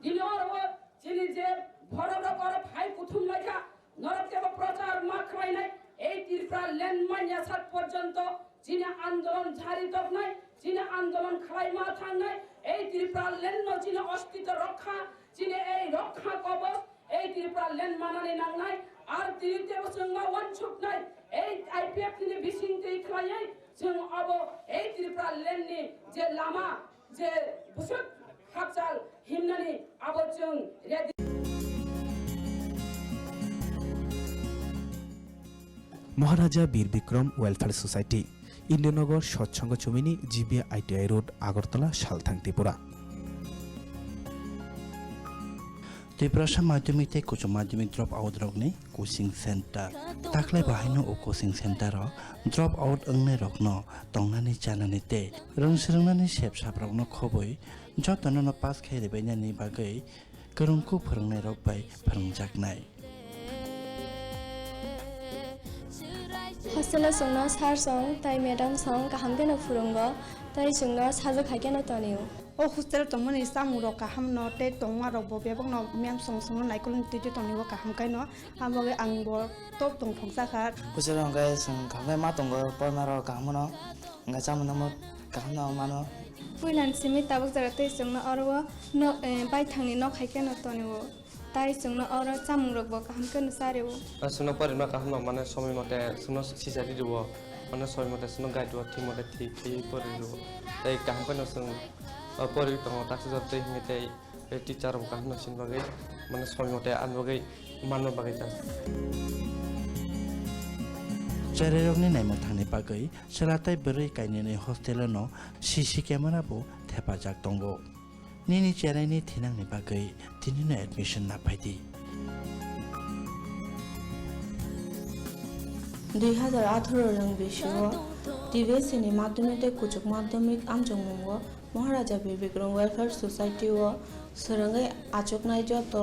tini oro chini je borok rok oro phai kuthum laikha, norok tebo prochar ma khlainai, ei Tripura land manya sak porjonto chini andolon jari toknai, chini andolon khlaima thangnai, ei Tripura land no chini ostito rokha, chini ei rokha kobos, ei Tripura land manani nangnai, ar tini tebo chwng ma uansuknai, ei I P F T ni bising twi khlaiwi chwng abo ei Tripura land ni je lama, je bwswk hakchal himnani abo chwng ready. Maharaja Bir Bikram Welfare Society, Indranagar Satsang Chomini, G B I T I Road, Agartala, Salthang, Tripura. Tiprasa Madhyamik tei Uccha Madhyamik drop out rokni coaching center. Taklai bahaino o coaching center o drop out wngnai rokno tongnani chanani tei rwngswrwngnani sep sap rokno khobwi jotono no pass khai ribainani bagwi kwrwngkuk phwrwngnairok bai phwrwngjaknai. Hostel o chwngno sir song tai madam song kaham kheno phwrwngo, tai chwngno sajwk hai kheno tonio. O hostel tongmani chamungrok kaham no tei tongmarok bo bebak no mem song song no naikolni twi twi tongni bo kaham khaino, abo bagwi ang bo top tong thongsa kha. Hostel o hwnkhe chwng kaham khe ma tongo, porma rok kaham no. Hwnkhe chamung nangma kaham no mano. Puila ni simi tabuk jora tei chwngno oro o nok, eh, baithangni nok hai kheno tonio. Tai chwngno oro chamungrokbo kaham kheno chario. Chwngno porinma kaham no mane somoi mote chwngno sisa ririo. Mane somoi mote chwngno guide o thik mote thik khe pori rio. Tei kaham kheno chwng, o, pori tongo taksa jora tei hwnwi tei. Tei teacher rok kaham no sin bagwi, mane soi mote ani bagwi manna bagwi ta. Cherairokni naimwthangni bagwi chwla tei bwrwi kainwini hostel-o no C C camera bo thepajak tongo. Nini cheraini thinangni bagwi tinino admission naphai di. Dui hazar atharo rwng bisio T V S ni madhyamik tei kuchuk madhyamik amchongmungo Maharaja Bir Bikram Welfare Society o swrwngwi achuknai joto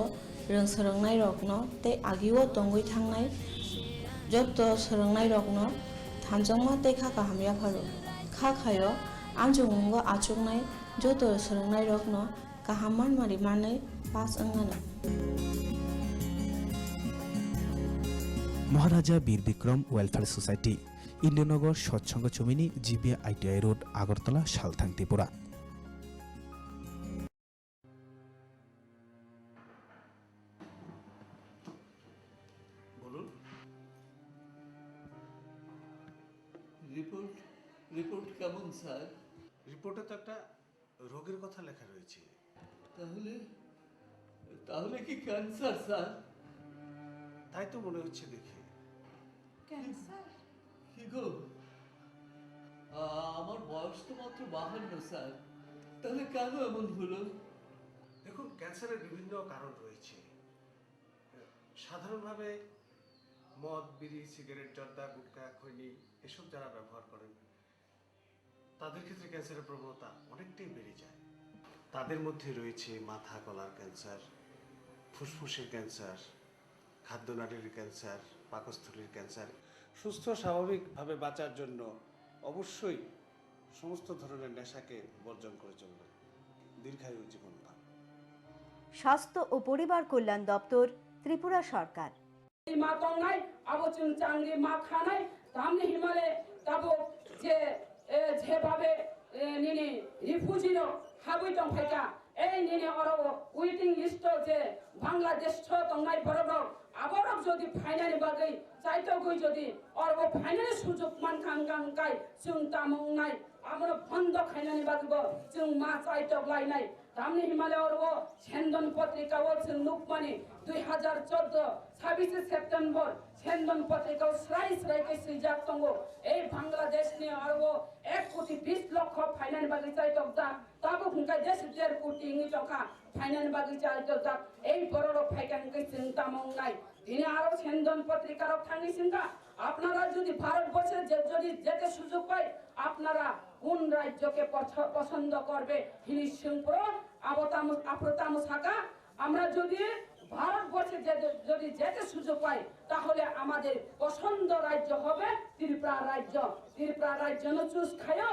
rwng swrwngnairokno tei agio tongwi thangnai joto swrwngnairokno thanjakma tei kha kaham yapharo. Kha khaio amchongmungo achuknai joto swrwngnairokno kaham manmari manwi pass wngnano. Maharaja Bir Bikram Welfare Society, Indranagar Satsang Chomini, G B I I T I Road, Agartala, Salthang, Tripura. বলুন। Report, report কেমন, স্যার? রিপোর্টে তো একটা রোগের কথা লেখা রয়েছে। তাহলে, তাহলে কি ক্যান্সার, স্যার? তাই তো মনে হচ্ছে দেখে। ক্যান্সার? কি গো? আ-, আমার বয়স তো মাত্র বাহান্ন, স্যার। তাহলে কেন এমন হলো? দেখুন, ক্যান্সারের বিভিন্ন কারণ রয়েছে। সাধারণভাবে মদ, বিড়ি, সিগারেট, জর্দা, গুটখা, খৈনি এসব যারা ব্যবহার করেন, তাদের ক্ষেত্রে ক্যান্সারের প্রবণতা অনেকটাই বেড়ে যায়। তাদের মধ্যে রয়েছে মাথা গলার ক্যান্সার, ফুসফুসের ক্যান্সার, খাদ্যনালীর ক্যান্সার, পাকস্থলীর ক্যান্সার। সুস্থ স্বাভাবিকভাবে বাঁচার জন্য অবশ্যই সমস্ত ধরনের নেশাকে বর্জন করে চলবেন। দীর্ঘায়ু জীবন পান। স্বাস্থ্য ও পরিবার কল্যাণ দপ্তর, ত্রিপুরা সরকার। Ma tongnai, abo chwng changri ma khanai, tamni himale tabuk je, eh, jebhabe, eh, nini refugee rok habwi tongphaikha, ei nini oro waiting list o je Bangladesh o tongnai borok rok, aborok jodi phainani bagwi chaitogwi jodi oro phainani sujuk mankha hwnkha hwnkhe chwng tamo wngnai, abono bondo khainani bagwi bo chwng ma chaitok lainai. Tamni himale oro o Sendon Patrika o chwng nukmani dui hazar chordo sabise September Sendon Patrika o srai srai khe swijak tongo. Ei Bangladesh ni oro o ek koti bis lokho phainani bagwi chaitokjak. Tabuk hwnkhe desh der koti wngwi tongkha phainani bagwi chaitokjak. Ei borok rok phaikha hwnkhe chwng tamo wngnai. Tini aro Sendon Patrika rok thangwi swngkha, "Apnara jodi Bharatborshe je-, jodi jete sujog pai, apnara কোন রাজ্যকে পছ-, পছন্দ করবে?" hini swngphuru abo tamo, aphuru tamo saka, "Amra jodi Bharatborshe je-, jodi jete sujog pai, tahole amader পছন্দ রাজ্য হবে ত্রিপুরা রাজ্য।" ত্রিপুরা রাজ্য no choose khaio,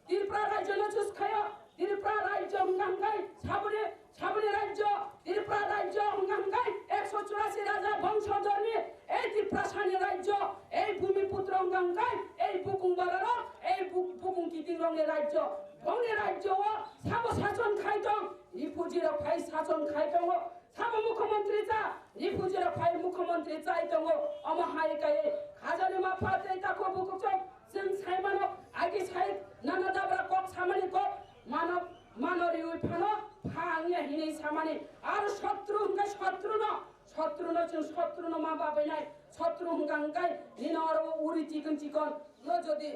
Tripura rajyo no choose khaio, Tripura rajyo wngkha hwnkhe saboni, saboni rajyo, Tripura rajyo wngkha hwnkhe ekso churasi raja bongso dhormi, ei Tiprasani rajyo, ei Bhumiputro wngkha hwnkhe ei bukung bararok, ei bu-, bukung kitingrokni rajyo, bongni rajyo o sabo sachon khai tong, refugee rok phai sachon khai tongo. Sabo mukhyamantri cha, refugee rok phai mukhyamantri chai tongo. Omo hai kaiwi khajani mapha tei takhuk bukhuk chwng, chwng sai mano, agi sai nana dabra kok samani kok mano, mano riwi phano pha wngya hinwi samani. Aro sotru hwnkhe sotru no, sotru no chwng sotru no ma babainai, sotru hwnkha hwnkhe nini oro uri chikon chikon no jodi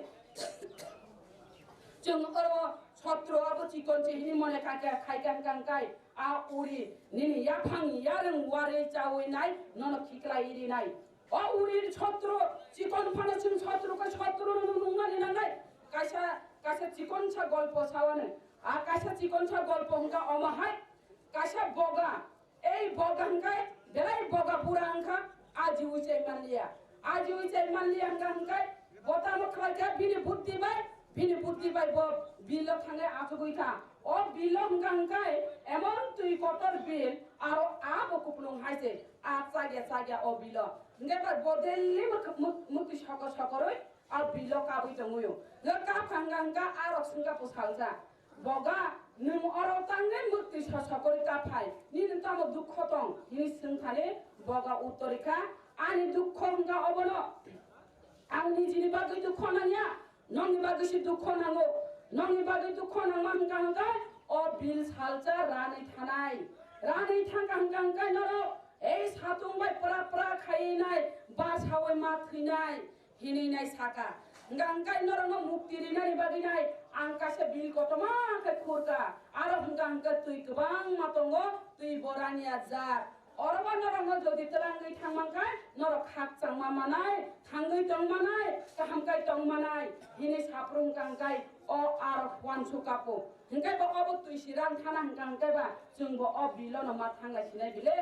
chwng oro sotru abo chikon se hinwi mone khaikha, khaikha hwnkha hwnkhe. A uri nini yaphang yarwng warwi chawi nai, nono khiklai iri nai. O uri sotru, chikon phano chwng sotru khe sotru no nungmani nangnai. Kaisa, kaisa chikon sa golpo sawani. A kaisa chikon sa golpo hwnkha omo hai. Kaisa boga, ei boga hwnkhe belai boga bura wngkha, ajiwi chai manliya. Ajiwi chai manliya hwnkha hwnkhe bo tamo khlaikha bini buddhi bai, bini buddhi bai bo bilo thangwi achugwi kha. O bilo hwnkha hwnkhe emon twi kotor bil, aro a bo kupulung hai se, a chagya chagya o bilo. Hwnkhe ba bo daily muk-, muk-, mukti sokor sokorwi a bilo kabwi tongwi o. Hwnkhe kapkha hwnkha hwnkhe arok swngkha bwsalsa. Boga, nwng oro tangwi mukti sosokorwi kaphai, nini tamo dukho tong? Hini swngthani boga uttor rikha, ani dukho hwnkha obono, ang nijini bagwi dukho nangya, nongni bagwi se dukho nango, nongni bagwi dukho nangma hwnkha hwnkhe o bil salsa ranwi thanai, ranwi thangkha hwnkha hwnkhe norok ei satung bai pra pra khaiwi nai, basawi ma thwinai. Hinwi nai saka, hwnkha hwnkhe norokno mukti rinani bagwi nai ang kaisa bil kotorma khe khurkha, aro hwnkha hwnkhe twi kwbangma tongo, twi borani ajak. Orobo norokno jodi twlangwi thangmankha, norok khakchangma manai, thangwi tongmanai, kaham khe tongmanai, hini saprung kangkai o aro uansukha po. Hinkhe bo obo twi si rang thana hinkha hinkhe ba chwngbo o bill-o no ma thanglai sinai bile.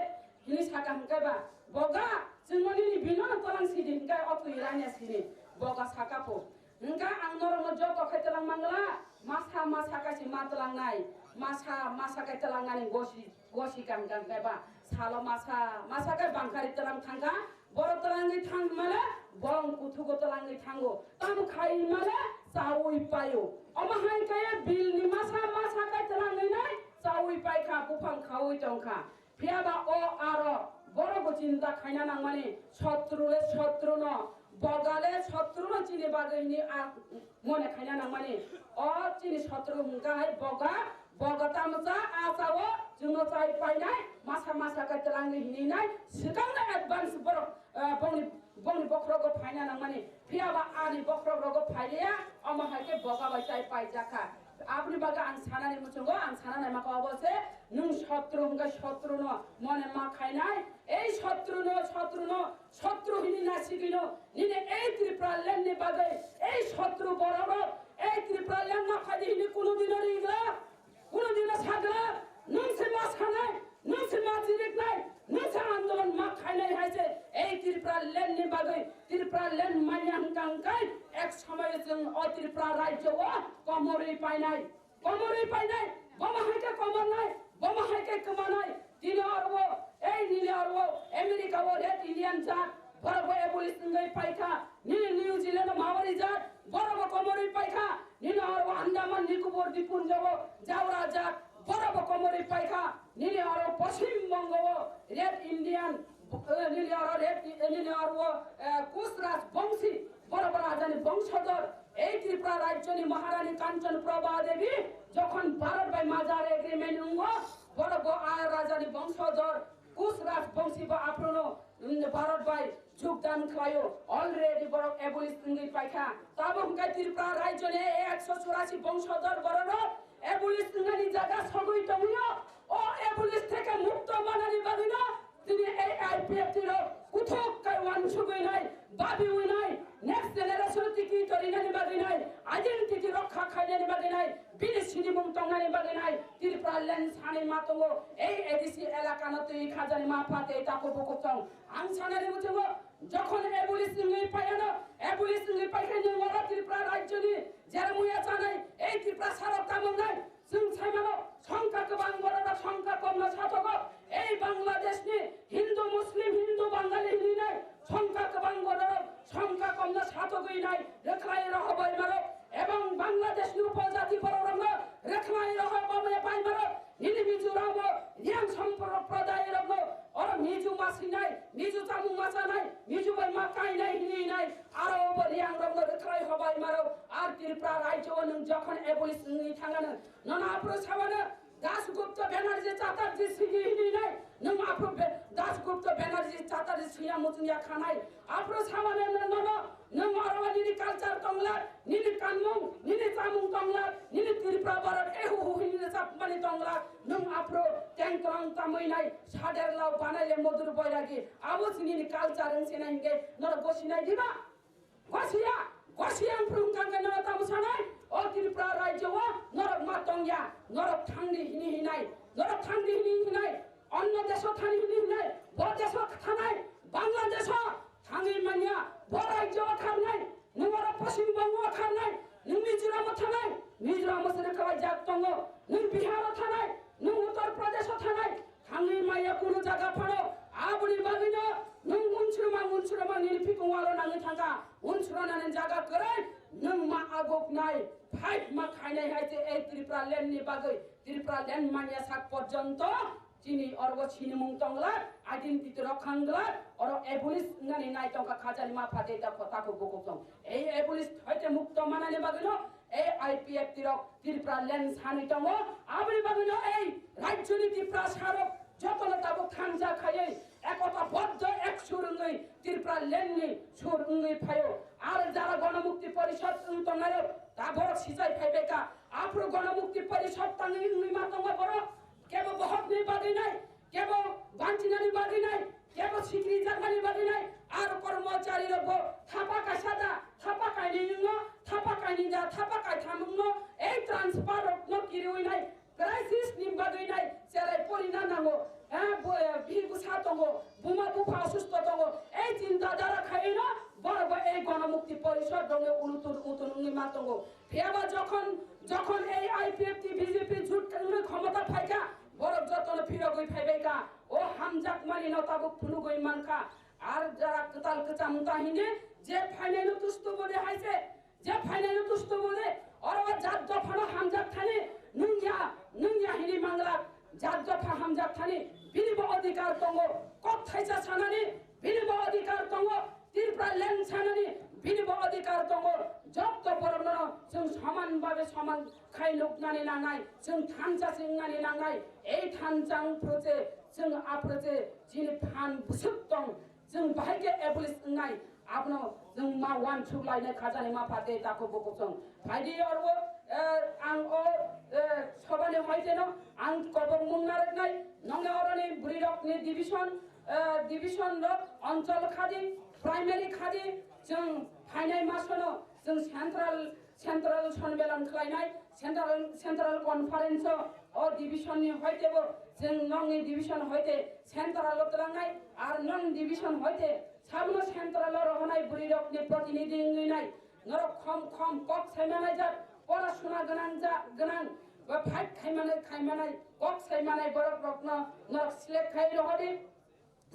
Hini saka hinkhe ba, boga, chwngno nini binono twlang sidi hinkhe o twi ranya sini, boga saka po. Hinkhe ang norokno joto khe twlang mangla, masa masa khe si ma tlangnai, masa masa khe tlangnani gosi, gosi kang kang khe ba, salo masa masa khe bangkhari tlang thangkha, borok tlangwi thang male, borok kuthugo tlangwi thango, tamo khai male, chaui paio. Omo hai khe bill ni masa masa khe tlangwi nai, chaui paikha, buphang khaui tongkha. Phiya ba o aro borok bo chinta khaina nangmani, sotru le sotru no, boga le sotru no chini bagwi ni a mone khaina nangmani. O chini sotru hwnkha hai boga, boga tamo cha, a cha o chwngno chai painai, masa masa khe twlangni hinwi nai, swkang no advance borok, eh, bongni, bongni bokhorogo phaina nangmani. Phiya ba ani bokhorok rogo phailia, omo hai khe boga bai chai paijakha. Aboni bagwi ang sanani muchungo, ang sana naima khe obo se, nwng sotru hwnkhe sotru no mone ma khainai, ei sotru no, sotru no, sotru hini nasigwi no, nini ei Tripura land ni bagwi, ei sotru borok rok, ei Tripura land ma phaidi hini kunu dino ringla, kunu dino sagla, nwng se ma sanai, nwng se ma chiriknai, nwng se andolon ma khainai hai se, ei Tripura land ni bagwi, Tripura land manya hwnkha hwnkhe, ek somoy chwng o Tripura rajyo o komorwi painai. Komorwi painai, bomo hai khe komornai, bomo hai khe kwmanai. Tini oro, ei nini oro, America o Red Indian jat, borok bo abolish wngwi paikha. Nini New Zealand o Maori jat, borok bo komorwi paikha. Nini oro Andaman Nicobar Dipun Jogo Jaura jat, borok bo komorwi paikha. Nini oro Poschim Bongo o Red Indian, eh, nini oro Red, eh, nini oro, eh, Kush Raj Bongsi, borok bo rajani bongsodor. Ei Tripura rajyoni Maharani Kanchan Prabha Devi jokhon Bharat bai Majar Agreement wngo, borok bo a rajani bongsodor Kush Raj Bongsi bo aphrono, mm, Bharat bai jogdan khlaio. Already borok abolish wngwi paikha. Tabo hwnkhe Tripura rajyoni ekso churasi bongsodor bororok abolish wngnani jaga sogwi tongwio. O abolish theke mukto manani bagwino Tini ei I P F T rok kuthuk kai uansugwi nai, babiwi nai, next generation tiki torinani bagwi nai, identity rokha khainani bagwi nai, bini sinimung tongnani bagwi nai, Tripura land sanwi ma tongo, ei A D C elakano twi khajani ma pha tei takhuk bukhuk tong. Ang sanani muchungo, jokhon abolish wngwi phaiyano, abolish wngwi phaikhe nwng oro Tripura rajyoni jeramuya chanai, ei Tripura sarok tamung nai, Chwng saimano, songkha kwbang bororok songkha komno sathogo. Ei Bangladeshni Hindu, Muslim, Hindu, Bangali hinwi nai songkha kwbang bororok songkha komno sathogwi nai rwkhlai rohobai maro. Ebong Bangladeshni upojati bororokno rwkhlai rohobai maro. Nini Mizoramo Riang Sampradayarokno oro Mizo ma swinai, Mizo chamung ma chanai, Mizo bai ma kainai hinwi nai aro obo Riangrokno rwkhlai hobai maro. Ar Tripura rajyo o nwng jokhon abolish wngwi thangano, Nono aphuru sabano Dasgupta Banerjee Chatterjee sigi hinwi nai. Nwng aphuru Be-, Dasgupta Banerjee Chatterjee swiya muchungya khanai. Aphuru sabano no-, nono, nwng oro nini culture tongla, nini kanmung, nini chamung tongla, nini Tripura borok ehu hu hinwi chapmani tongla. Nwng aphuru tengkwrang tamwi nai, sader lao banai le modur boiragi. Abo si nini culture wng sinai hinkhe nono gosinai diba? Gosiya, gosiya ang phwrwng kang khe norok tamo sanai, o Tripura rajyo o norok ma tongya, norok thangdi hini hinai, norok thangdi hini hinai, onno deso thani hini hinai, bo deso thanai, Bangladesh o thangwi manya, bo rajyo o thangnai, nwng oro Poschim Bongo o thangnai, nwng Mizoram o thangnai, Mizoram o se rwkhlaijak tongo, nwng Bihar o thangnai, nwng Uttar Pradesh o thangnai, Thangwi maya kunu jaga phano, aboni bagwino nwng unsruma unsruma nini phikung walo nangwi thangkha, unsrunani jaga kwrwi nwng ma aguknai, fight ma khainai hai se ei Tripura land ni bagwi, Tripura land manya sak porjonto chini oro sinimung tongla, identity rok khangla, oro abolish wngnani nai tongkha khajani ma phate ta khota ko bukuk tong. Ei abolish hoite mukto manani bagwino, ei I P F T rok Tripura land sanwi tongo, aboni bagwino ei rajyoni Tiprasa rok jotono tabuk thangja khaiwi ekota boddo ek sur wngwi Tripura land ni sur wngwi phaio. Ar jara Ganamukti Porishad wng tongnai rok ta borok sichai phaibaikha, aphuru Ganamukti Porishad tangwi wngwi ma tongo borok, kebo bohokni bagwi nai, kebo banchinani bagwi Ar kormochari rok bo thapa kaisa da, thapa kainwi wngno, thapa kainwi da, thapa kaitham wngno, ei transfer rok no kiriwi nai, crisis ni bagwi nai, cherai porina nango, eh, bo, eh, bihik bwsa tongo, buma bupha osusto tongo, ei chinta dhara khaiwi no, borok bo ei Ganamukti Porishad rok no ulutur utur wngwi ma tongo. Phiyaba jokhon, jokhon ei I P F T B J P jut wngwi khomota phaikha, borok jotono phirogwi phaibaikha, o hamjakmani no tabuk phunugwi mankha. Ar jara kwtal kwcham ta hini je phainai no tusto bole hai se, je phainai no tusto bole, oro jat dophano hamjak thani nungya, nungya hini manglak, jat dopha hamjak thani bini bo adhikar tongo, kok thaisa sanani bini bo adhikar tongo, Tripura land sanani bini bo adhikar tongo, jotto borokno chwng soman babe soman khai nuknani nangnai, chwng thansa se wngnani nangnai, ei thansa wngphuru se chwng aphuru se chini phan bwswk tong, chwng bahai khe abolish wngnai, abono chwng ma uansuk lainai khajani ma pha tei takhuk bukhuk chwng. Phaidi oro, eh, ang o, eh, sobani hoiteno ang kobok mung narwknai, nongni oroni bwrwirokni division, eh, division rok, onchol khadi, primary khadi, chwng phainai masono chwng central Central Sonmelan khlainai, Central, Central Conference o, o division ni hoite bo, chwng nongni division hoite Central o twlangnai, ar nong division hoite sabono Central o rohonai bwrwi rok ni protinidhi wngwi nai, norok khom khom kok saimanaijak, pora suna gwnang ja, gwnang, ba fight khaimanai, khaimanai, kok saimanai borok rokno norok select khai rohodi.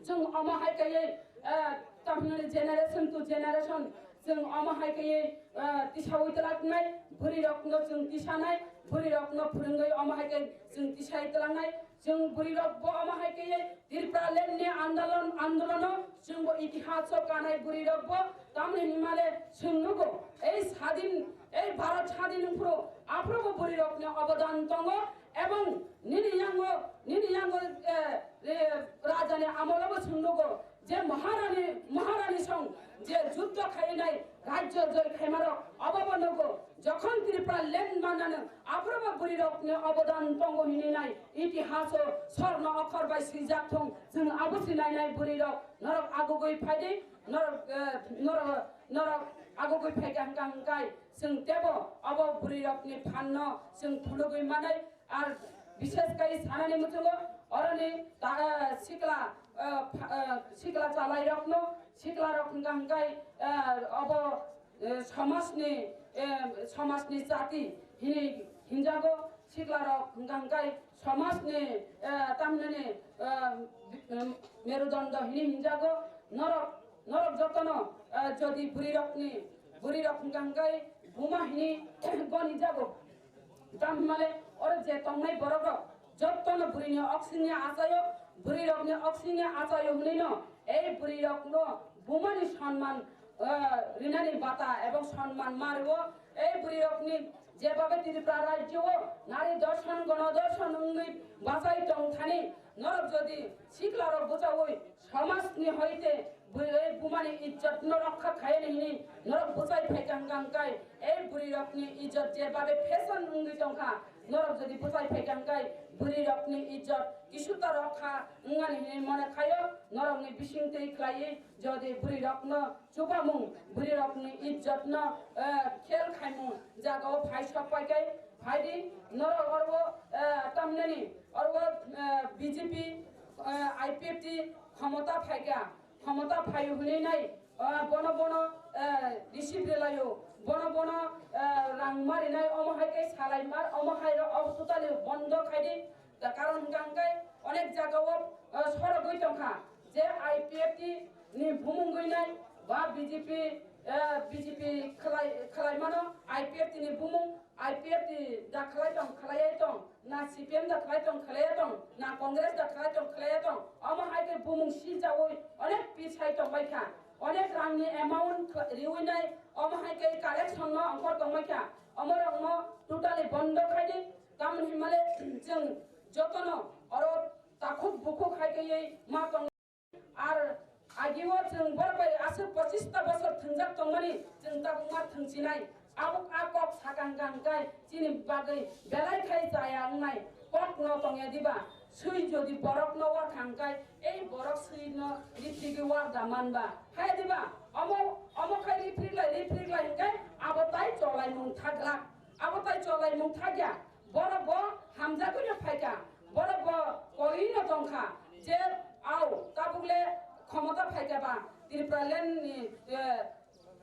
Chwng omo hai kaiwi, eh, tamhinani generation to generation, chwng omo hai kaiwi, eh, tisawi twlaknai, bwrwi rokno chwng tisanai, bwrwi rokno phwrwngwi omo hai khe chwng tisai twlangnai, chwng bwrwi rok bo omo hai kaiwi Tripura land ni andolon, andolono chwng bo itihas o kanai bwrwi rok bo tamni hinmale chwng nugo, ei sadin, ei Bharat sadin wngphuru aphuru bo bwrwi rokni obodan tongo, ebong nini yango, nini yango, eh, eh, raja ni amolo bo chwng nugo, je Maharani, Maharani song je juddo khainai rajyo joi khaimarok, obo bo nugo, jokhon Tripura land manano, aphuru bo bwrwi rokni obodan tongo hinwi nai, itihas o swarno okhor bai swijak thung, chwng abo se nainai bwrwi rok, norok agugwi phaidi, norok, eh, norok, norok agugwi phaikha hwnkha hwnkhe, chwng tebo obo bwrwi rokni phanno chwng phunugwi manai, Ar bishes kai sanani muchungo oroni ta, eh, sikla, eh, pha, eh, sikla chalairokno, siklarok hwnkha hwnkhe, eh, obo, eh, somajni, eh, somajni jati hini hinjago, siklarok hwnkha hwnkhe somajni, eh, tamhinani, eh, bi-, eh, merudondo hini hinjago, norok Norok jotono, eh, jodi bwrwirokni, bwrwirok hwnkha hwnkhe buma hini goni jago. Tamo hwnmale oro je tongnai borokrok jotono bwrwini oksingni achaio, bwrwirokni oksingni achaio hwnwino ei bwrwirokno bumani sonman, eh, rinani bata ebong sonman ma rwo. Ei bwrwirokni jebabe Tripura rajyo o nari dorshon, gono dorshon wngwi bachai tong thani, norok jodi siklarok bwchaui Somajni hoite bwrwi bumani ijjotno rokha khaiyani hini norok bwchai phaikha hwnkha hwnkhe, ei bwrwirokni ijjot je babe fashion wngwi tongkha, norok jodi bwchai phaikha hwnkhe bwrwirokni ijjot kisuta rokha wngnani hini mone khaio, norokni bisingtwi khlaiwi jodi bwrwirokno chubamung, bwrwirokni ijjotno, eh, khel khaimung jagao phai sok paikhai, phaidi norok oro, eh, tamnani oro, eh, B J P, eh, I P F T khomota phaikha, khomota phaio hwnwi nai, eh, bono bono, eh, receive rwlaio, bono bono, eh, rang marinai, omo hai khe salaimar, omo hai rok obo totally bondo khaidi, da karon hwnkha hwnkhe onek jagao, eh, sorogwi tongkha je I P F T ni bumung gwi nai ba B J P, eh, B J P khlai, khlai mano I P F T ni bumung, I P F T da khlai tong, khlaiya tong, na C P M da khlai tong, khlaiya tong, na Congress da khlai tong, khlaiya tong. Omo hai khe bumung sijaui onek pisai tong bai kha. Onek rangni amount kh-, riui nai, omo hai khe collection no ongkhor tong bai kha. Omo rokno totally bondo khai di. Tamoni himale chwng jotono oro takhuk bukhuk hai khe ma tong. Ar agio chwng borok bai aswk pochista bosor thwngjak tongmani chwng tabukma thwngchinai. Abuk a kok sakang kang kai chini bagwi belai khai chaya wngnai. Kok No tongya diba? Sui jodi borok no wa thangkai, ei borok sui no riphrigwi warda manba. Hai diba? Omo, omo khai riphrikla, riphrikla hinkai abo tai cholaimung thaglak. Abo tai cholaimung thagya. Borok bo hamjagwi no phaika. Borok bo koi no tongkha. Je au tabuk le khomota phaika ba Tripura land ni, eh,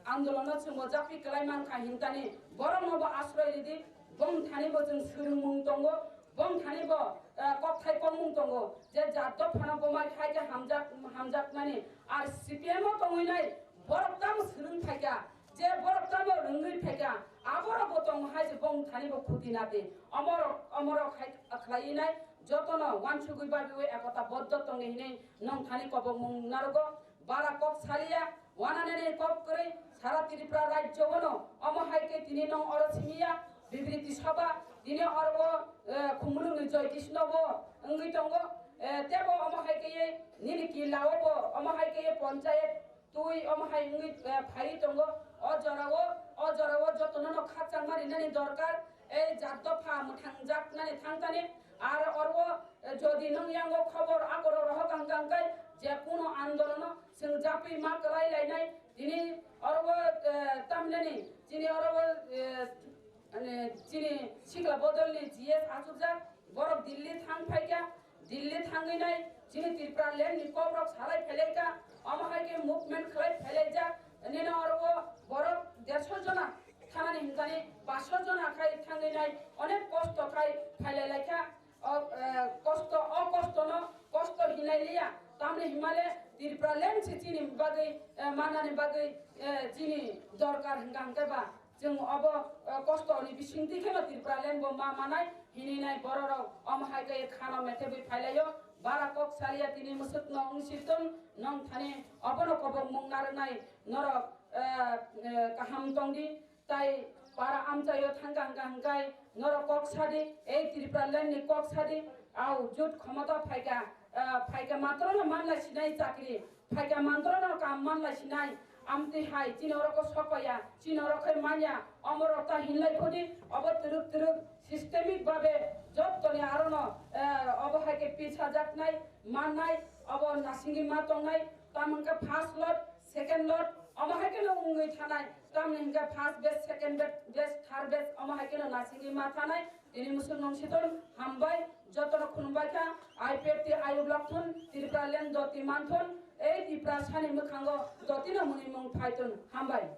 andolono chwngbo japi kwlai mankha hinkani, borokno bo asroi ridi, bong thani bo chwng swrwngmung tongo, bong thani bo, eh, kokthai kokmung tongo, je jat dophano bo mai hai khe hamjak, hamjakmani, ar C P M o tongwi nai, borok tamo swrwng phaikha, je borok tamo rwngwi phaikha, aborok bo tongo hai je bong thani bo khuti nati, omorok, omorok hai khlaiwi nai, jotono wansugwi babiwi ekota boddo tongni hinwi nong thani kobokmung narwgo. Bara kok saliya, wananani kok kwrwi, sara Tripura rajyo bono, omo hai khe tini nong oro simiya, bibriti sabha, tini oro, eh, Khumulwngni Joy Krishna bo wngwi tongo, eh, tebo omo hai khe nini killa o bo, omo hai khe ponchayat twi omo hai wngwi, eh, phaiwi tongo, o jorao, o jorao jotono no khakchangma rinani dorkar, ei jat dopha mwthangjaknani thangthani, ar oro, eh, jodi nong yango khobor akoro rohok ang kangkai, je kuno andolono Chwng japri ma kwlai lainai, tini oro, eh, tamhinani chini oro, eh, mane chini sikla bodolni G S achukjak, borok Delhi thang phaikha, Delhi thangwi nai chini Tripura land ni kokrok salai phailaikha, omo hai khe movement khlai phailaijak, nini oro borok derso jona thanani hinkani paanch sho jona khai thangwi nai onek kosto khai phailai laikha. O, eh, kosto, o kostono kosto hinlai liya. Tamni himale Tripura land se chini bagwi, eh, manani bagwi, eh, chini dorkar hingka hingke ba. Chwng obo, eh, kostoni bisingtwi kheno Tripura land bo ma manai hinwi nai bororok omo hai khe khano methebwi phailaio. Bara kok salia tini musukno wngsitung nong thani obono kobok mung narwknai norok, eh, eh, kaham tongdi. Tai para amchaio thangka hingka hingkai norok kok sadi, ei Tripura land ni kok sadi, au jut khomota phaika, ah, phaika matrono manna sinai chakri, phaika matrono kam manna sinai, amtwi hai chini oro ko sokpaya, chini oro khai manya, omorok ta hinlai khudi, obo twrwk twrwk systemic babe jottoni arono, eh, obo hai khe pisajaknai, mannai, obo nasingwi ma tongnai, tamungkha first lot, second lot, omo hai kheno wngwi thanai. Tamni hingke first batch, second batch, batch, third batch, omo hai kheno nasingwi ma thanai. Tini musuk nong siton hambai, jotono khulumbai kha. I P F T ayuk lokthon, Tripura land doti manthon, ei Tripura sani mwkhango dotino mwnwi mung phaiton. Hambai.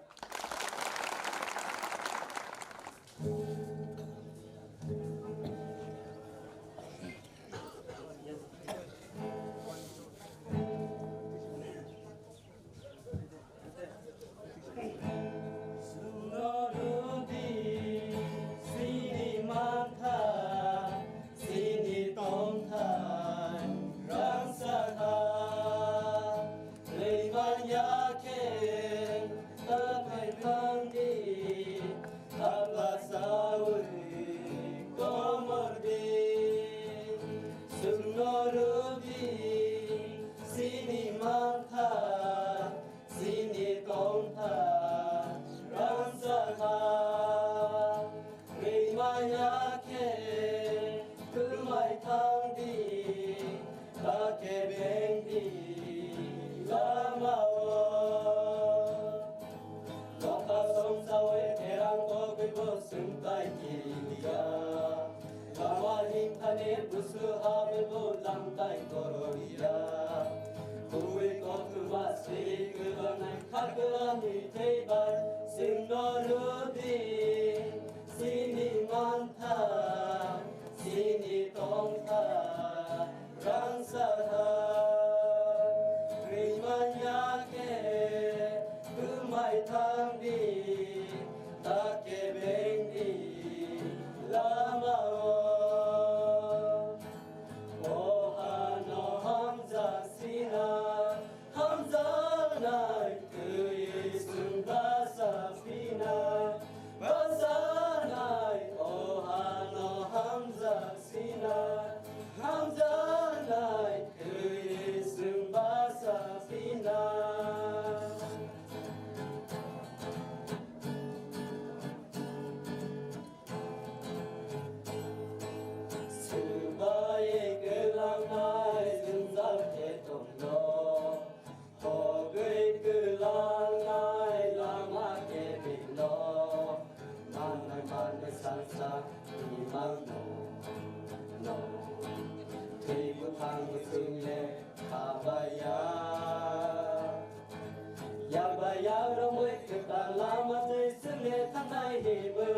Chwngno rwdi, chini mantha, chini tongthai rangchakha. Rwimanya khe ta phaimangdi, ta bwsawi komordi. Chwngno rwdi, chini mantha, chini tongthai rangchakha. Rwimanya khe twmai thangdi, ta kebengdi lamao. Nokha songsawi therang togwibo chwng tai kiriya. Lama himthani busu habibo lamtai kororiya. Bui kothoma swi kwlanai khaklani theibai chwngno rwdi. Chini mantha, chini tongtha, rangchakha. Rwimanya khe twmai thangdi, ta kebengdi lamao. O hano hamjak sina, hamjaknai twi chwng basa phina. Basanai o hano hamjak sina, hamjaknai twi chwng basa phina. Chwng Ang chwng le kha bai ya. Yak bai yak romwi kwtal lama twi chwng le thangnai himwi.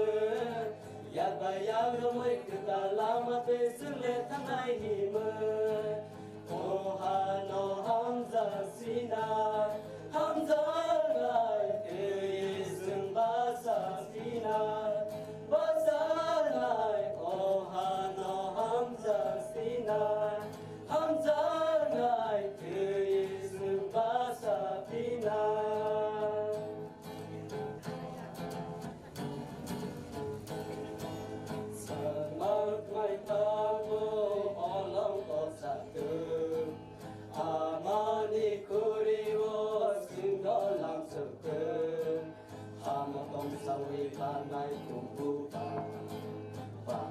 Yak bai yak romwi kwtal lama twi chwng le thangnai himwi. O hano hamjak sinai, hamjaknai twi chwng bacha phinai, bachanai o hano hamjak sinai, hamjaknai twi chwng bacha phinai. Sakmak mai thango olong kok satung. Amani khuri-o singdo lamsukung. Hamo tongsawi panai tumbu ba. Ba.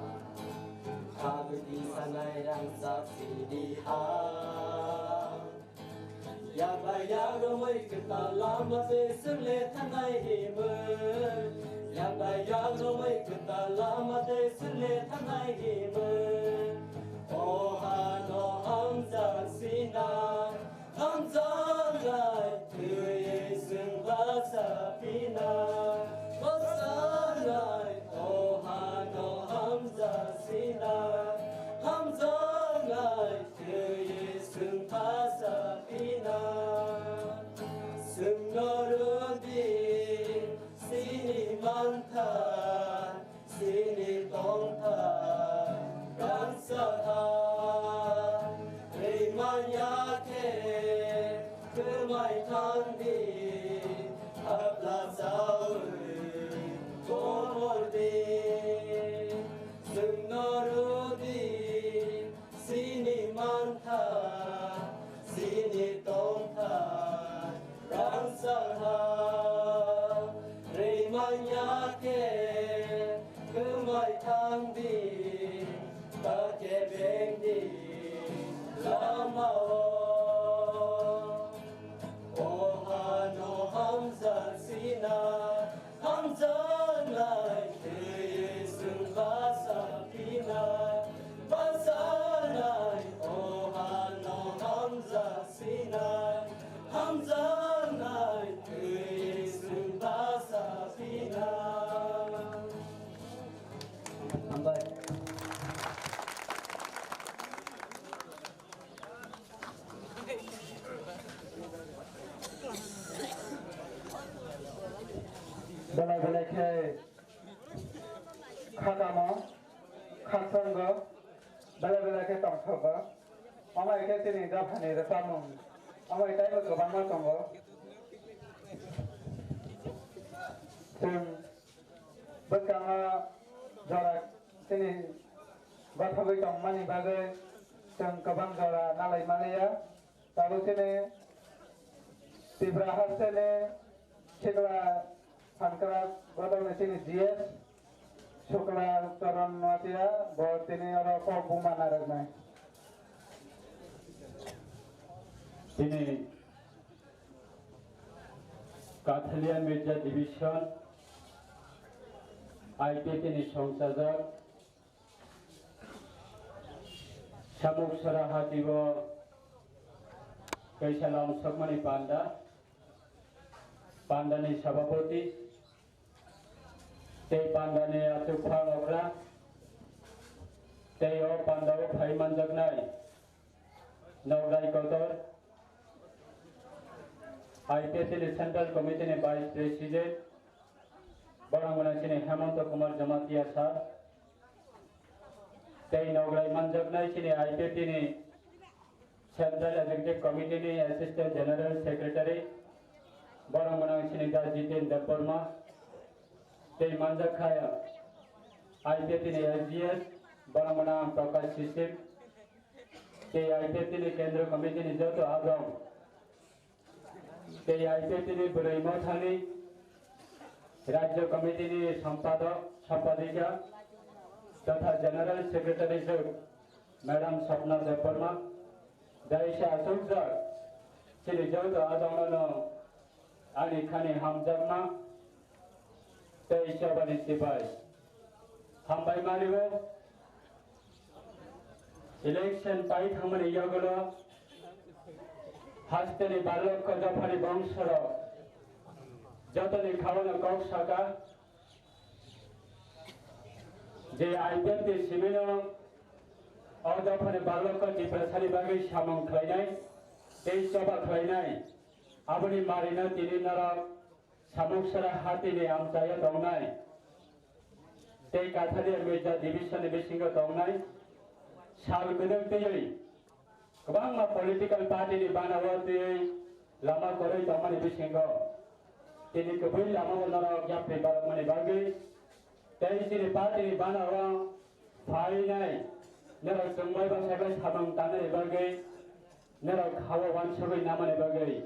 Habdi sanai rangchak sidi ha. Yak bai yak romwi kwtal lama twi chwng le thangnai himwi. Yak bai yak romwi kwtal lama twi chwng le thangnai himwi. O hano hamjak sinai, hamjaknai twi chwng bacha phinai. Bachanai o hano hamjak sinai, hamjaknai twi chwng bacha phinai. Chwngno rw di chini mantha, chini tongtha, rangchak ha. Rwimanya khe kwmai thang di, apla chawi komor di. Chwngno rw di chini mantha, chini tongtha, rangchak ha. Rwimanya khe kwmai thang di, ta khe beng di lama-o. O hano hamjak sinai, hamjaknai twi chwng bacha phinai, bachanai o hano hamjak sinai, hamjaknai twi chwng bacha phinai. Hambai. Belai belai khe kha tamo, khakchanggo, belai belai khe tongthogo. Omo hai khe chini dophani rwchapmung, omo hai teibo kwbangma tongo. Chwng bwskango jora chini gothogwi tongmani bagwi chwng kwbang jora nalai maliya. Tabuk chini Tripura hasteni sikla phankrak bodolni chini G S Shukla Charan Noatia bo tini oro kok buma narwknai. Chini Kathalian Media Division I P T ni songchajak Samuk Sara Hati o kaisa lam sokmani panda, pandani sabapoti, tei pandani achuk pha okra, tei o pandao phai manjaknai Nograi Kotor, I P F T ni Central Committee ni Vice President, borok mwnang chini Hemanta Kumar Jamatia sir, tei nograi manjaknai chini I P F T ni Central Executive Committee ni Assistant General Secretary, borok mwnang chini Da Jiten Debbarma, tei manjak kha I P F T ni S G S, borok mwnang Prakash Sisim, tei I P F T ni Kendra Committee ni joto adong, tei I P F T ni Bwrwi Mothani Rajya Committee ni Sampadok, Sampadika totha General Secretary jwk Madam Sapna Debbarma, daisa aswkjak chini joto adongno ani khani hamjakma tei chobani sibai hambai malibo. Election pai thangmani yagulo hasteni barlokko dophani bongsorok jotoni khaono kok saka je I P F ni simino o dophani barlokko Tiprasani bagwi samung khlainai tei choba khlainai aboni marino tini norok Samuksara hatini amchaio tongnai tei Kathalia Mirza Division ni bisingo tongnai sal kwdwk twiwi kwbangma political party ni banao twiwi lama kwrwi tongmani bisingo tini kwbwi lamao norok yapri barokmani bagwi tei chini party ni banao phainai norok chwngbai bwsaibai samung tangnani bagwi norok hao wansugwi namani bagwi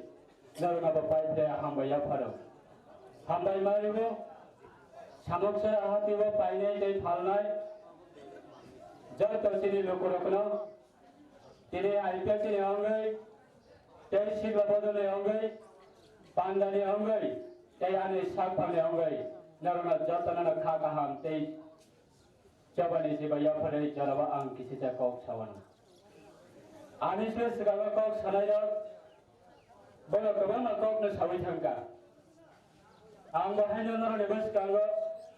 norokno bo pai phlai hambai yapharo. Hambai maribo Samuksara hatio painai tei phalnai joto chini lukurokno tini I P F ni wngwi tei Sikla Bodolni wngwi Pandani wngwi tei ani sakphangni wngwi norokno jotono kha kaham tei Chobani jiba yapharwi jorabo ang kisisa kok sawano. Ani se swkango kok sanairok bono kwbangma kokno sawi thangkha. Ang bo haino norokni bwskango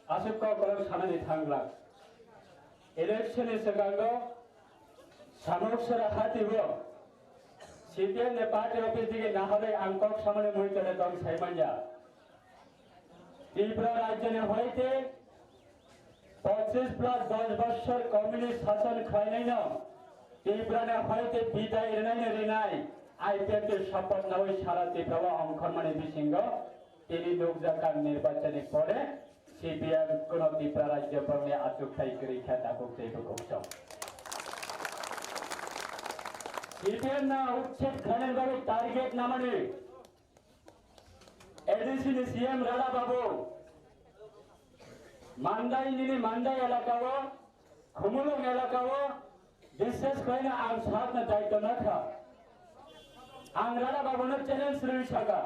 aswk kok kwrwng sanani thangla. Election ni swkango Samuksara hatibo C P M ni party office digi naharwi ang kok samani muichole tong saimanya. Tripura rajyoni hoite pachis plus dos bochor communist sason khlainaino Tripurani hoite bidai rinaino rinai I P F ni support nawi sara Tripura o ongkhormani bisingo tini nukjakha nirbachoni pore C P M kuno Tripura rajyo borokni achukthai kwrwi kha tabuk tei bukhuk chong. C P M no uchchit khlainani bagwi target namani A D C ni C M Rada Babu, Mandai nini Mandai elakao, Khumulwng elakao, bishes khlaina ang sakna daityo nakha. Ang Rada Babu no challenge rwi saka.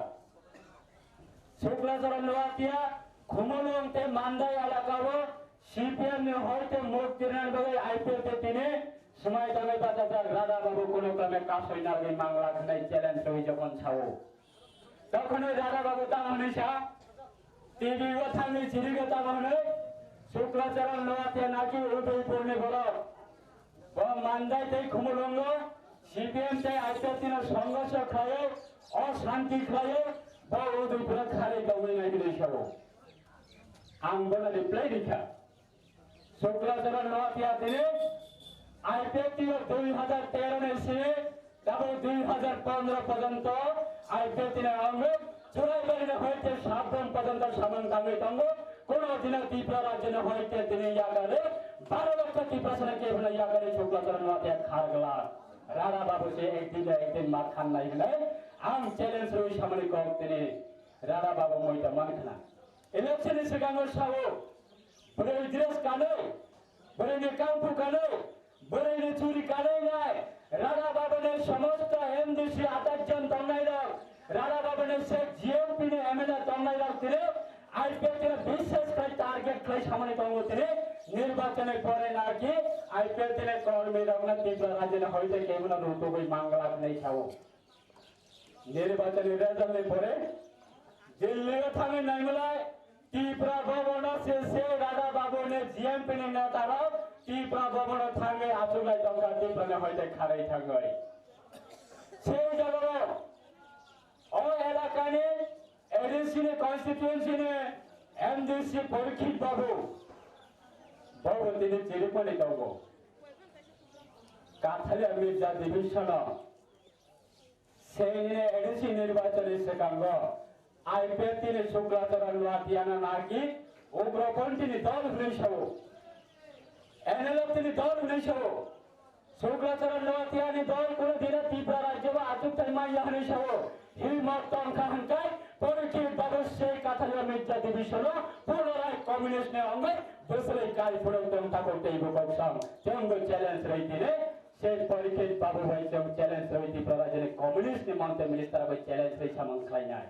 Suklacharan Noatia, Khumulwng tei Mandai elakao C P M ni hoite muk tirnani bagwi I P F ni tini swmai tangwi bachajak Rada Babu kuno kame kasoi narwgwi mangla hwnwi challenge rwi jokon sao. Tokhono Rada Babu tamo hwnwi sa, T V o thangwi chirigo tamo hwnwi, Suklacharan Noatia naki Udaipurni borok. Bo Mandai tei Khumulwngo C P M tei I P F T no songhorsho khlaio, oshanti khlaio, bo Udaipuro kharwi tongwi nai hwnwi sao. Ang bono reply rikha. Suklacharan Noatia tini I P F T o dui hazar tero ni sini tabuk dui hazar pondro porjonto I P F T ni ang Churaibari ni hoite Sabrom porjonto samung tangwi tongo. Kuno dino Tripura rajyo ni hoite tini yakari baro lokho Tiprasa ni kebo no yakari Suklacharan Noatia khargla. Rada Babu se ek din na ek din ma khannai hwnwi ang challenge rwi samani kok tini Rada Babu moita man khna. Election ni swkango sao. Bwrwi dress kanwi, bwrwini kangphu kanwi, bwrwini churi kanwi nai, Rada Babuni somosto M D C athas jon tongnairok, Rada Babuni se G M P ni M L A tongnairok tini I P F T no bishes khai target khai samani tongo tini nirbachoni pore naki I P F T ni kormi rokno Tripura rajyoni hoite kebono rutugwi manglak hinwi sao. Nirbachoni result ni pore Delhi o thangwi naimwlai Tripura Bhavan o se se Rada Babu ni G M P ni neta rok Tripura Bhavan o thangwi achuklai tongkha Tripura ni hoite kharwi thangwi. Sei jagao o elakani A D C ni constituency ni M D C Porikit Babu, Babu tini chirikmani tongo. Kathalia Mirza division o Sengni A D C nirbachoni swkango I P F T ni Suklacharan Noatia no naki ugroponthi ni dol hwnwi sao, N L F T ni dol hwnwi sao. Suklacharan Noatia ni dol kuno dina Tripura rajyo o achukthai manya hwnwi sao. Himmat tongkha hwnkhai Porikit Babu se Kathalia Mirza division o punorai communist ni wngwi bwswrwi kai phunuk tong takhuk tei bukhuk sam. Chwngbo challenge rwi tini Sei Porikit Babu bai chwng challenge rwi Tripura rajyoni communist ni montri minister bai challenge rwi samung khlainai.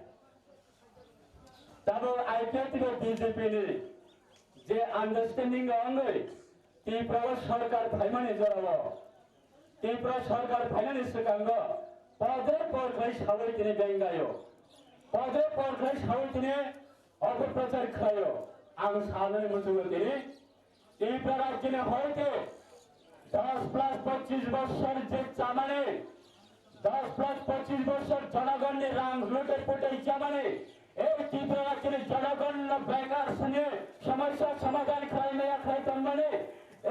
Tabuk I P F T bai B J P ni je understanding o wngwi Tripura o sorkar phaimani jorao Tripura sorkar phainani swkango podre podre sawi tini bengayo, podre podre sawi tini opoprochar khlaio. Ang sanani muchungo tini Tripura rajyoni hoite dos plus pochish bochor je chamani, dos plus pochish bochor jonogonni rang lutai putai chamani, ei Tripura rajyoni jonogonna bekar sini somosya somadhan khlaimaya khlai tongmani,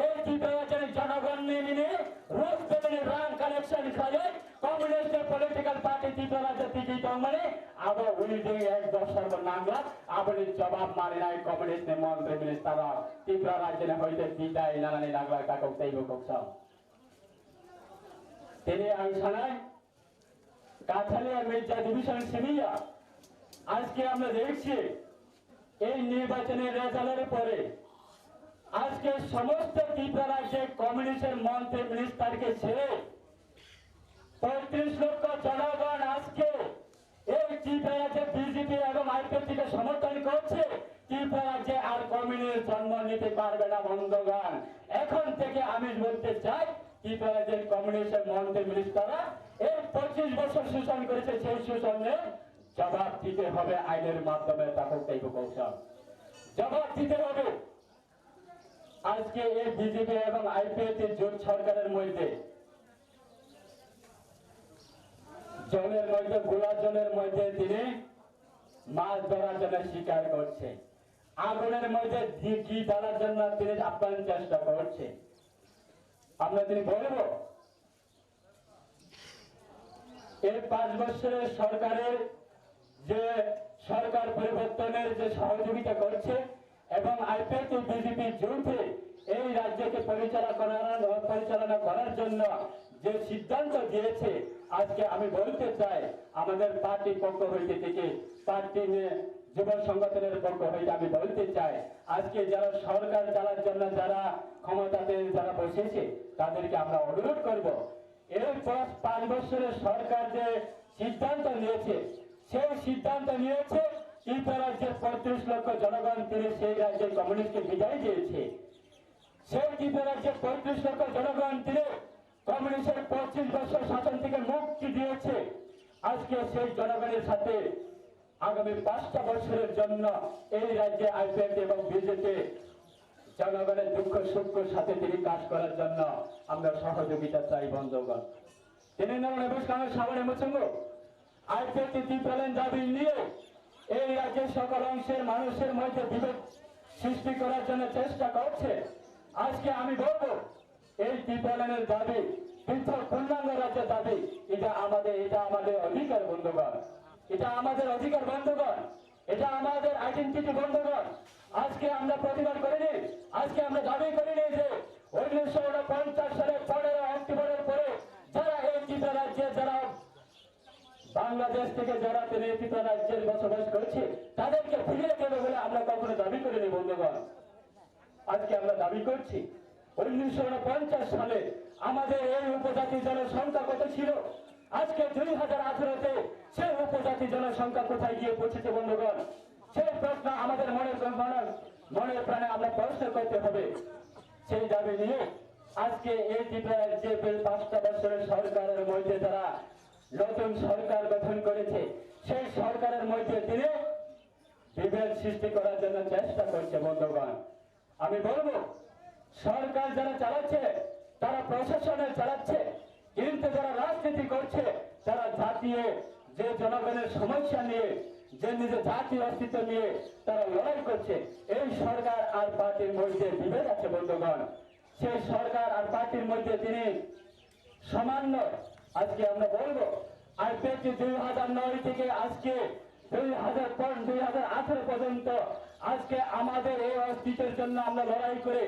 ei Tripura rajyoni jonogonni nini rojgani rang collection khlaiwi communist political party Tripura rajyo tigi tongmani, abo within ek bochor bo nangla, aboni jawab marinai communist ni montri minister rok Tripura rajyoni hoite bidai nanani nangla kakok teibo koksa. Tini ang sanai, Kathalia Mirza Division Simiya, আজকে আমরা দেখছি এই নির্বাচনের রেজাল্টের পরে আজকে সমস্ত ত্রিপুরা রাজ্যে কমিউনিস্টের মন্ত্রী মিনিস্টারকে ছেড়ে পঁয়ত্রিশ লক্ষ জনগণ আজকে এই ত্রিপুরা রাজ্যে বিজেপি এবং আইপিএফটিকে সমর্থন করছে। ত্রিপুরা রাজ্যে আর কমিউনিস্ট জন্ম নিতে পারবে না বন্ধুগণ। এখন থেকে আমি বলতে চাই, ত্রিপুরা রাজ্যের কমিউনিস্টের মন্ত্রী মিনিস্টাররা এই পঁচিশ বছর শোষণ করেছে, সেই শোষণের জবাব দিতে হবে আইনের মাধ্যমে, তাকক তৈব কৌশল জবাব দিতে হবে। আজকে এই বিজেপি এবং আইপিএফটি জোট সরকারের মধ্যে জলের মধ্যে, গোলা জলের মধ্যে তিনি মাছ ধরার জন্য শিকার করছে, আগুনের মধ্যে ঘি ঢালার জন্য তিনি আপ্রাণ চেষ্টা করছে। আমরা তিনি বলবো, এই পাঁচ বছরের সরকারের যে সরকার পরিবর্তনের যে সহযোগিতা করছে এবং আইপিএফটি বিজেপি জোটে এই রাজ্যকে পরিচালনা করার, পরিচালনা করার জন্য যে সিদ্ধান্ত দিয়েছে, আজকে আমি বলতে চাই, আমাদের পার্টির পক্ষ হইতে থেকে, পার্টি নিয়ে যুব সংগঠনের পক্ষ হইতে আমি বলতে চাই, আজকে যারা সরকার চালার জন্য যারা ক্ষমতাতে যারা বসেছে, তাদেরকে আমরা অনুরোধ করব, এই পাঁচ, পাঁচ বছরের সরকার যে সিদ্ধান্ত নিয়েছে, সেই সিদ্ধান্ত নিয়েছে ত্রিপুরা রাজ্যের পঁয়ত্রিশ লক্ষ জনগণ, তিনি সেই রাজ্যের কমিউনিস্টকে বিদায় দিয়েছে। সেই ত্রিপুরা রাজ্যের পঁয়ত্রিশ লক্ষ জনগণ তিনি কমিউনিস্টের পঁচিশ বছর শাসন থেকে মুক্তি দিয়েছে। আজকে সেই জনগণের সাথে আগামী পাঁচটা বছরের জন্য এই রাজ্যে আইপিএফটি এবং বিজেপি জনগণের দুঃখ সুখের সাথে তিনি কাজ করার জন্য আমরা সহযোগিতা চাই বন্ধুগণ। Tini norokni bwskango saboni muchungo, IPFT টিপিএলএন দাবি নিয়ে এই রাজ্যের সকল অংশের মানুষের মধ্যে বিভেদ সৃষ্টি করার জন্য চেষ্টা করছে। আজকে আমি বলবো, এই টিপিএলএন এর দাবি পৃথক পূর্ণাঙ্গ রাজ্যের দাবি, এটা আমাদের, এটা আমাদের অধিকার বন্ধুগণ, এটা আমাদের অধিকার বন্ধুগণ, এটা আমাদের আইডেন্টিটি বন্ধুগণ। আজকে আমরা প্রতিবাদ করিনি, আজকে আমরা দাবি করিনি যে উনিশশো ঊনপঞ্চাশ সালের পনেরো অক্টোবরের পরে যারা এই ত্রিপুরা রাজ্যে যারা বাংলাদেশ থেকে যারা ত্রিপুরা রাজ্যের বসবাস করছে, তাদেরকে ফিরিয়ে দেবে বলে আমরা কখনো দাবি করিনি বন্ধুগণ। আজকে আমরা দাবি করছি, উনিশশো ঊনপঞ্চাশ সালে আমাদের এই উপজাতি জনসংখ্যা কত ছিল? আজকে দুই হাজার আঠারোতে সেই উপজাতি জনসংখ্যা কোথায় গিয়ে পৌঁছেছে বন্ধুগণ? সেই প্রশ্ন আমাদের মনে মনে মনে প্রাণে আমরা প্রশ্ন করতে হবে। সেই দাবি নিয়ে আজকে এই ত্রিপুরা রাজ্যে প্রায় পাঁচটা বছরের সরকারের মধ্যে যারা নতুন সরকার গঠন করেছে, সেই সরকারের মধ্যে তিনি বিভেদ সৃষ্টি করার জন্য চেষ্টা করছে বন্ধুগণ। আমি বলবো, সরকার যারা চালাচ্ছে, তারা প্রশাসনে চালাচ্ছে, কিন্তু যারা রাজনীতি করছে, তারা জাতীয় যে জনগণের সমস্যা নিয়ে, যে নিজের জাতীয় অস্তিত্ব নিয়ে তারা লড়াই করছে, এই সরকার আর পার্টির মধ্যে বিভেদ আছে বন্ধুগণ। সেই সরকার আর পার্টির মধ্যে তিনি সামান্য, আজকে আমরা বলবো, আইপিএফটি দুই হাজার নয় থেকে আজকে দুই হাজার পর-, দুই হাজার আঠারো পর্যন্ত আজকে আমাদের এই অস্তিত্বের জন্য আমরা লড়াই করে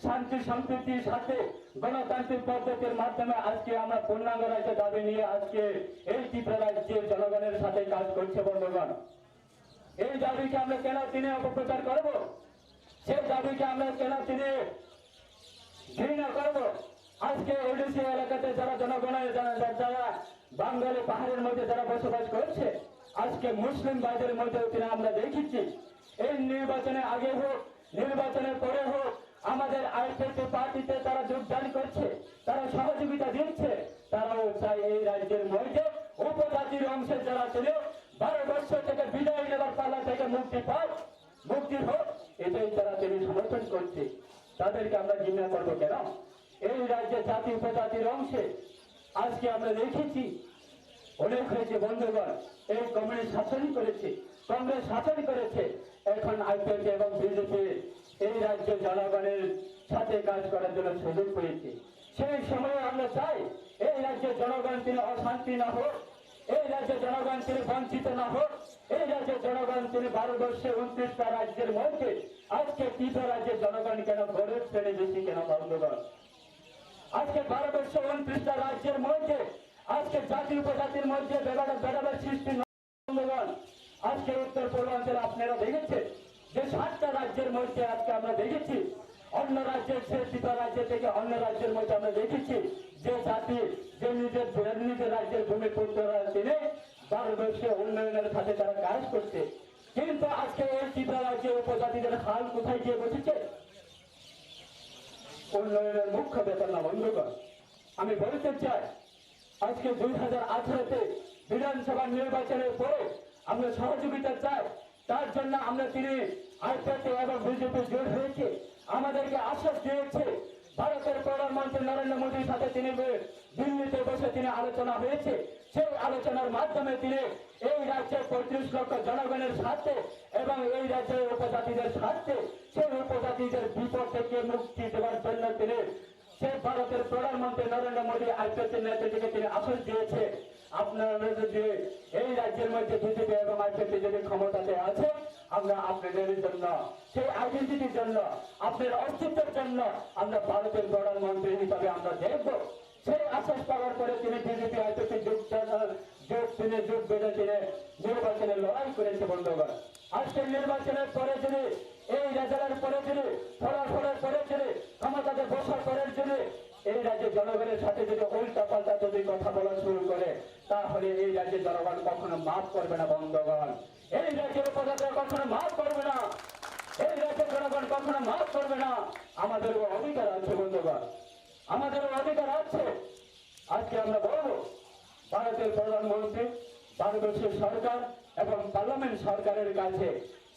শান্তি সম্প্রীতির সাথে গণতান্ত্রিক পদ্ধতির মাধ্যমে আজকে আমরা পূর্ণাঙ্গ রাজ্য দাবি নিয়ে আজকে এই ত্রিপুরা রাজ্যের জনগণের সাথে কাজ করছে বন্ধুগণ। এই দাবিকে আমরা কেন দিনে অপপ্রচার করব? সেই দাবিকে আমরা কেন দিনে ঘৃণা করব? আজকে ওডিসি এলাকাতে যারা জনগণের যারা, যারা, যারা বাঙালি পাহাড়ের মধ্যে যারা বসবাস করছে, আজকে মুসলিম ভাইদের মধ্যেও দিনে আমরা দেখেছি, এই নির্বাচনের আগে হোক, নির্বাচনের পরে হোক, আমাদের আইপিএফটি পার্টিতে তারা যোগদান করছে। তারা সহযোগিতা দিচ্ছে, তারাও চায় এই রাজ্যের মধ্যে উপজাতির অংশের যারা ছিল, ভারতবর্ষ থেকে বিদায় নেবার পালা থেকে মুক্তি পাও, মুক্তি হোক, এটাই তারা তিনি সমর্থন করছে। তাদেরকে আমরা ঘৃণা করবো কেন? এই রাজ্যে জাতি উপজাতির অংশে আজকে আমরা দেখেছি, অনেক হয়েছে বন্ধুগণ, এই কমিউনিস্ট শাসন করেছে, কংগ্রেস শাসন করেছে, এখন আইপিএফটি এবং বিজেপি এই রাজ্যে জনগণের সাথে কাজ করার জন্য সুযোগ পেয়েছে। সেই সময়ে আমরা চাই এই রাজ্যের জনগণ তিনি অশান্তি না হোক, এই রাজ্যের জনগণ তিনি বঞ্চিত না হোক, এই রাজ্যের জনগণ তিনি ভারতবর্ষে ঊনত্রিশটা রাজ্যের মধ্যে আজকে ত্রিপুরা রাজ্যের জনগণ কেন গরিব শ্রেণী বেশি কেন বন্ধুগণ? আজকে ভারতবর্ষে ঊনত্রিশটা রাজ্যের মধ্যে আজকে জাতি উপজাতির মধ্যে ভেদাভেদ, ভেদাভেদ সৃষ্টি না। বন্ধুগণ, আজকে উত্তর পূর্বাঞ্চলে আপনারা দেখেছেন যে সাতটা রাজ্যের মধ্যে আজকে আমরা দেখেছি অন্য রাজ্যের, সে ত্রিপুরা রাজ্য থেকে অন্য রাজ্যের মধ্যে আমরা দেখেছি যে জাতি, যে নিজের, নিজের রাজ্যের ভূমিপুত্ররা তিনি ভারতবর্ষে উন্নয়নের সাথে তারা কাজ করছে। কিন্তু আজকে এই ত্রিপুরা রাজ্যের উপজাতিদের হাল কোথায় গিয়ে বসেছে? উন্নয়নের মুখ্য বেতন না বন্ধুগণ। আমি বলতে চাই, আজকে দুই হাজার আঠারোতে বিধানসভা নির্বাচনের পরে আমরা সহযোগিতা চাই। তার জন্য আমরা তিনি আইপিএফটি এবং বিজেপি জোট হয়েছে, আমাদেরকে আশ্বাস দিয়েছে। ভারতের প্রধানমন্ত্রী নরেন্দ্র মোদীর সাথে তিনি বে-, দিল্লিতে বসে তিনি আলোচনা হয়েছে। সেই আলোচনার মাধ্যমে তিনি এই রাজ্যের পঁয়ত্রিশ লক্ষ জনগণের স্বার্থে এবং এই রাজ্যের উপজাতিদের স্বার্থে, সেই উপজাতিদের বিপদ থেকে মুক্তি দেওয়ার জন্য তিনি, সেই ভারতের প্রধানমন্ত্রী নরেন্দ্র মোদী আইপিএফটির নেতৃত্বে তিনি আশ্বাস দিয়েছে, আপনারা যদি এই রাজ্যের মধ্যে বিজেপি এবং আইপিএফটি যদি ক্ষমতাতে আছে, আমরা আপনাদের জন্য, সেই আইডেন্টিটির জন্য, আপনার অস্তিত্বের জন্য আমরা ভারতের প্রধানমন্ত্রী হিসাবে আমরা দেখব। সেই আশ্বাস পাওয়ার পরে তিনি বিজেপি আইপিএফটি যোগ, যোগ, তিনি যোগ বেঁধে তিনি নির্বাচনে লড়াই করেছে বন্ধুগণ। আজকে নির্বাচনের পরে যদি এই রেজাল্টের পরে যদি, ফলাফলের পরে যদি, ক্ষমতাতে বসার পরে যদি এই রাজ্যের জনগণের সাথে যদি উল্টা পাল্টা যদি কথা বলা শুরু করে, তাহলে এই রাজ্যের জনগণ কখনো মাফ করবে না বন্ধুগণ। এই রাজ্যের উপজাতিরা কখনো মাফ করবে না। এই রাজ্যের জনগণ কখনো মাফ করবে না। আমাদেরও অধিকার আছে বন্ধুগণ, আমাদেরও অধিকার আছে। আজকে আমরা বলবো ভারতের প্রধানমন্ত্রী, ভারতবর্ষের সরকার এবং পার্লামেন্ট সরকারের কাছে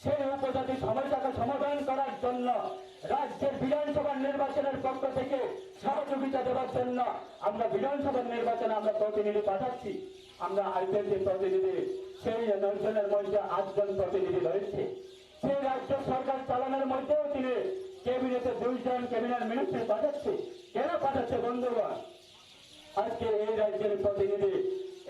সেই উপজাতি সমস্যাকে সমাধান করার জন্য রাজ্যের বিধানসভা নির্বাচনের পক্ষ থেকে সহযোগিতা দেওয়ার জন্য আমরা বিধানসভা নির্বাচনে আমরা প্রতিনিধি পাঠাচ্ছি। আমরা আইপিএফটির প্রতিনিধি সেই নয়জনের মধ্যে আটজন প্রতিনিধি রয়েছে। সেই রাজ্য সরকার চালানোর মধ্যেও তিনি ক্যাবিনেটে দুইজন ক্যাবিনেট মিনিস্টার পাঠাচ্ছে। কেন পাঠাচ্ছে বন্ধুগণ? আজকে এই রাজ্যের প্রতিনিধি,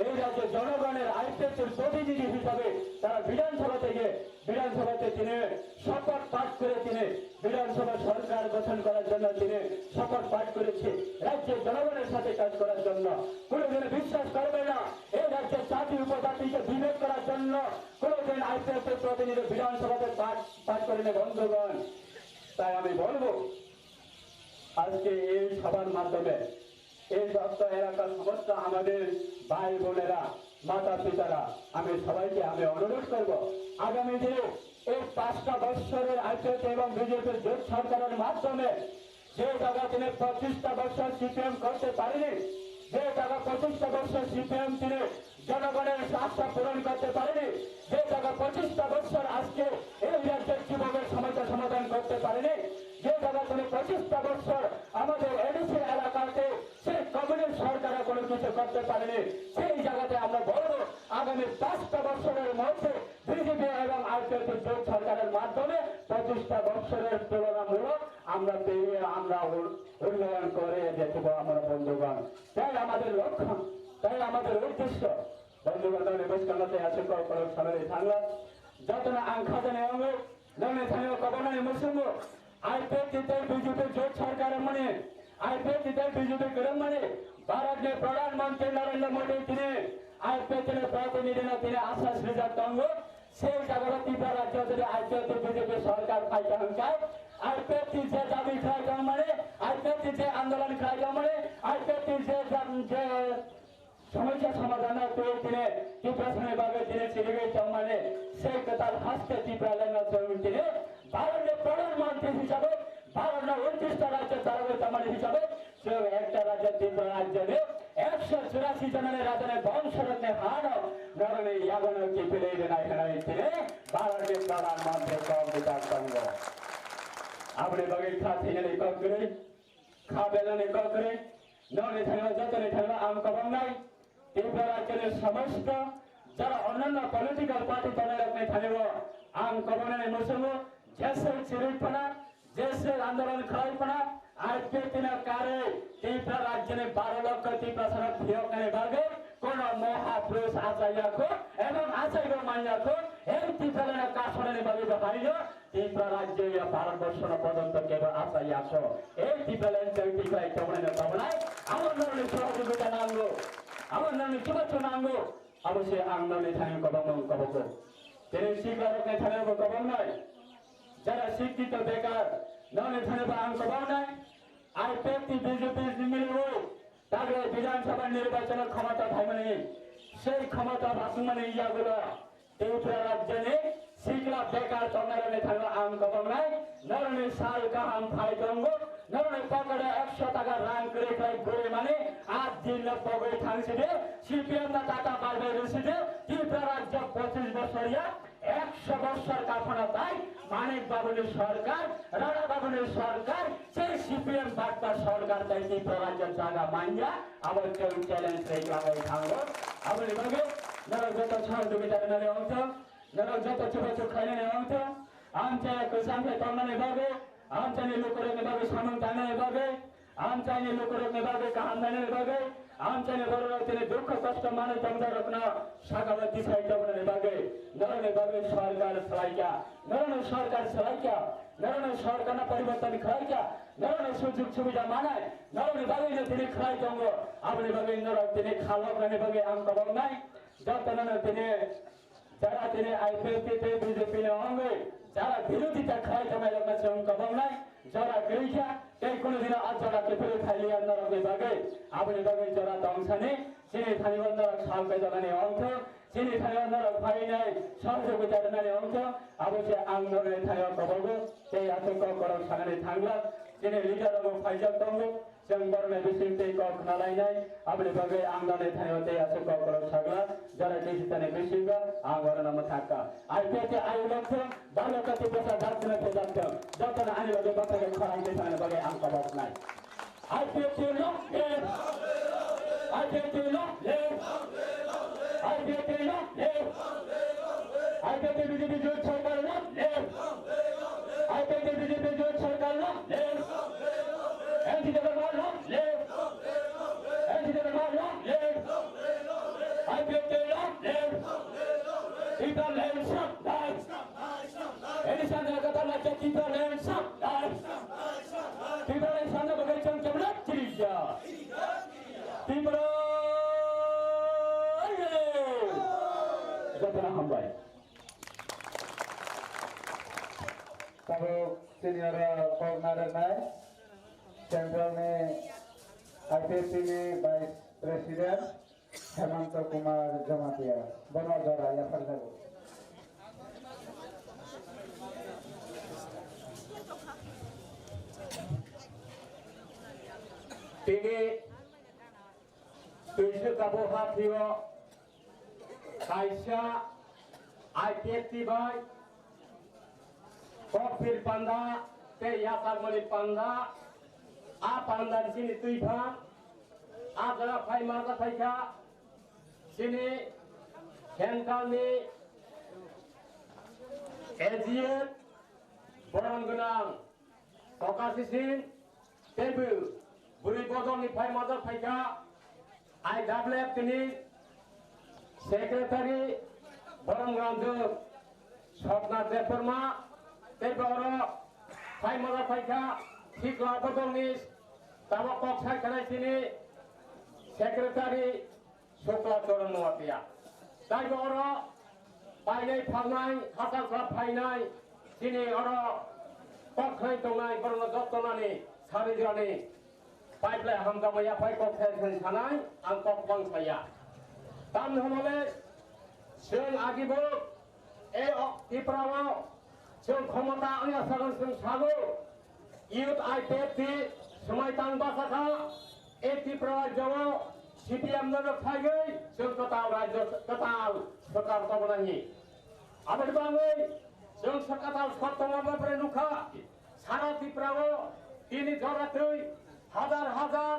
এই রাজ্যের জনগণের আইপিএফটির প্রতিনিধি হিসাবে তারা বিধানসভা থেকে, বিধানসভাতে তিনি শপথ পাঠ করে তিনি বিধানসভা সরকার গঠন করার জন্য তিনি শপথ পাঠ করেছে, রাজ্যের জনগণের সাথে কাজ করার জন্য। কোনোদিন বিশ্বাস করবে না এই রাজ্যের জাতি উপজাতিকে বিভেদ করার জন্য কোনোদিন আইপিএফটির প্রতিনিধি বিধানসভাতে পাঠ, পাঠ করেনি বন্ধুগণ। তাই আমি বলবো, আজকে এই সভার মাধ্যমে এই তপ্ত এলাকার সমস্ত আমাদের ভাই বোনেরা, মাতা পিতারা, আমি সবাইকে আমি অনুরোধ করব, আগামী দিনে এই পাঁচটা বৎসরের আইপিএফটি এবং বিজেপির জোট সরকারের মাধ্যমে যে জায়গা তিনি পঁচিশটা বছর সিপিএম করতে পারেনি, যে জায়গা পঁচিশটা বছর সিপিএম তিনি জনগণের আশা পূরণ করতে পারেনি, যে জায়গা পঁচিশটা বছর আজকে এই রাজ্যের যুবকের সমস্যা সমাধান করতে পারেনি, যে জায়গা তিনি পঁচিশটা বছর আমাদের এডিসি এলাকাতে সেই কমিউনিস্ট সরকারও কোনো কিছু করতে পারেনি, সেই জায়গাতে আমরা বলবো আগামী পাঁচটা বছরের মধ্যে বিজেপি এবং আইপিএফটি জোট সরকারের মাধ্যমে পঁচিশটা বছরের তুলনামূলক আমরা পেরিয়ে আমরা উন-, উন্নয়ন করে দেখব আমরা বন্ধুগণ। তাই আমাদের লক্ষ্য, তাই আমাদের উদ্দেশ্য। বন্ধুগণ, আমি বেশ কান্নাতে আছি, কল কল সামনে থাকলাম। যত না আং খাজানে অঙ্গ, ননে থাকলে কবনানি মুসুঙ্গ। আইপিএফটি তাই বিজেপি জোট সরকার মানে, আইপিএফটি তাই বিজেপি গরম মানে, ভারত নে প্রধানমন্ত্রী নরেন্দ্র মোদী তিনি আইপিএফটি নে প্রতিনিধি না তিনি আশ্বাস রিজার্ভ তঙ্গ। সেই জায়গায় ত্রিপুরা রাজ্য যদি আইপিএফটি বিজেপি সরকার পাইতে হন চায়, আইপিএফটি যে দাবি খাই মানে, আইপিএফটি যে আন্দোলন খাই মানে, আইপিএফটি যে জান-, যে সমস্যা সমাধান না পেয়ে তিনি ত্রিপুরা সঙ্গে ভাবে তিনি চিনিবে চামানে সেই কথার হাসতে ত্রিপুরা লেঙ্গা জমিন তিনি ভারতের প্রধানমন্ত্রী হিসাবে ভারতের ঊনত্রিশটা রাজ্য চালাবে চামানে হিসাবে Ekta rajya Tripura rajya ni ekso churasi jona ni raja ni bongso rok ni ha no norok ni yago no kipilwi rwnai hwnwi tini Bharat ni Pradhan Mantri kok bijak tongo. Aboni bagwi kha thwinani kok kwrwi, kha belani kok kwrwi, nokni thani o jotoni thani o ang kobongnai. Tripura rajyoni somosto jara onnanno political party tongnai rokni thani o ang kobongnani muchungo jeswk chirwi phano, jeswk andolon khlai phano, I P F T no karwi Tripura rajyoni baro lokho Tiprasano phiyoknani bagwi kono mohapurush achai yakho ebong achaibo man yakho, ei Tiprasano kasonani bagwi bo haino Tripura rajyo ya Bharat borsho no pojonto kebo achai yakho. Ei Tipraland chai Tipra tongnai no tongnai, amo norni sohojogita nango, amo norni chubachu nango, abo se ang norni thani kobangma ang kobogo. Tini sikla rokni thani bo kobongnai, jara sikkito bekar, norni thani bo ang kobongnai, I P F T B J P ni milwi, tagle Bidhan Sabha nirbachon khomota phaimani, sei khomota basingmani yagulo, Tripura rajyoni sikla bekar tongnarokni thangwi ang kobongnai, norokni sal kaham phai tongo, norokni pocket o ekso taka rang kwrwi khlai guri mani, aa din no pogwi thang sidi, C P M no tata bai bai rw sidi, Tripura rajyo pochis bosor ya, ekso bosor kaphano tai, Manik Babuni sorkar, Rana Babuni sorkar, Sei C P M bakta sorkar tei Tripura rajyo jaga manya, abo chwng challenge tei khlaiwi thango. Aboni bagwi norok joto sohojogita rwnani ongthong, norok joto chubachu khlainani ongthong, amchai kwcham khe tongnani bagwi, amchaini lukurokni bagwi samung tangnani bagwi, amchaini lukurokni bagwi kaham nainani bagwi, amchaini bororok tini dukho kosto manwi tongjakrokno sakao tisai tongmani bagwi, norokni bagwi sorkar swlaikha, norokni sorkar swlaikha, norokni sorkarno poriborton khlaikha, norokni sujug subida manai, norokni bagwino tini khlai tongo. Aboni bagwi norok tini khaloknani bagwi ang kobongnai. Jotono tini jara tini I P F T tei B J P ni wngwi jara birodita khlai tongnai rokno chwng kobongnai. Jora kwrwi kha tei kunu dino a jora kiphilwi phailiya norokni bagwi. Aboni bagwi jora tongsani chini thani o norok sal kaijaknani wngkha. Chini thani o norok phainai sohojogita rwnani wngkha, abo se ang norokni thani o kobogo tei aswk kok borok sanani thangla. Chini leader rokbo phaijak tongo, chwng borokni bising tei kok khna lainai, aboni bagwi ang norokni thani o tei aswk kok borok sagla, jora tei sitani bisingo ang orono mwthangkha. I P F T ayuk lokthwng, Bharat Tiprasa dakchwng thwngjakthwng, jotono ani bagwi bwsakhe khorang tei sanani bagwi ang koboknai. I P F T long live! I P F T long live! I P F T long live! I P F T B J P jot sarkar long live! I P F T B J P jot sarkar long live! N C P long live! N C P long live! I P F T long live! Tipraland sabas! N C P kata lajak Tipraland sabas! Tipraland sanda bagai chang chang lak chirija. Tipra. Jatara hambai. Tabuk senior kok narwknai Central ni I P F T ni Vice President Hemanta Kumar Jamatia. Bono jora yaphar jago. Tini twisa kabo hathio kaisa I P F T bai kokphir panda tei yachakmani panda, a panda ni chini twi pha, a jaga phai ma ta phaikha. Chini Central ni A G M borom gwnang Toka Sising teibo bwrwi bodol ni phai majak phaikha I W F T ni Secretary borom gwnang Sopna Debbarma teibo oro phai majak phaikha Sikla bodol ni tabok kok sai khanai chini Secretary Sukla Choron Noatia. Taibo oro painai phalnai, hachal khlap phainai, chini oro kok khlai tongnai, borokno jottonani, sarijani, paiplai hamjakma yaphai kok khe thang sanai, ang kok bang saya. Tamni hwnle, chwng agibo, e o, Tripura o, chwng khomota wngya sagan chwng sago, Youth I P F T Swmai tang basa kha, e Tripura rajyo o C P M no phaiwi chwng kwtal rajyo, kwtal sorkar tongmani. Aboni bagwi chwng kwtal sorkar tongma bapre nukha, sara Tripura o tini jora twi hajar hajar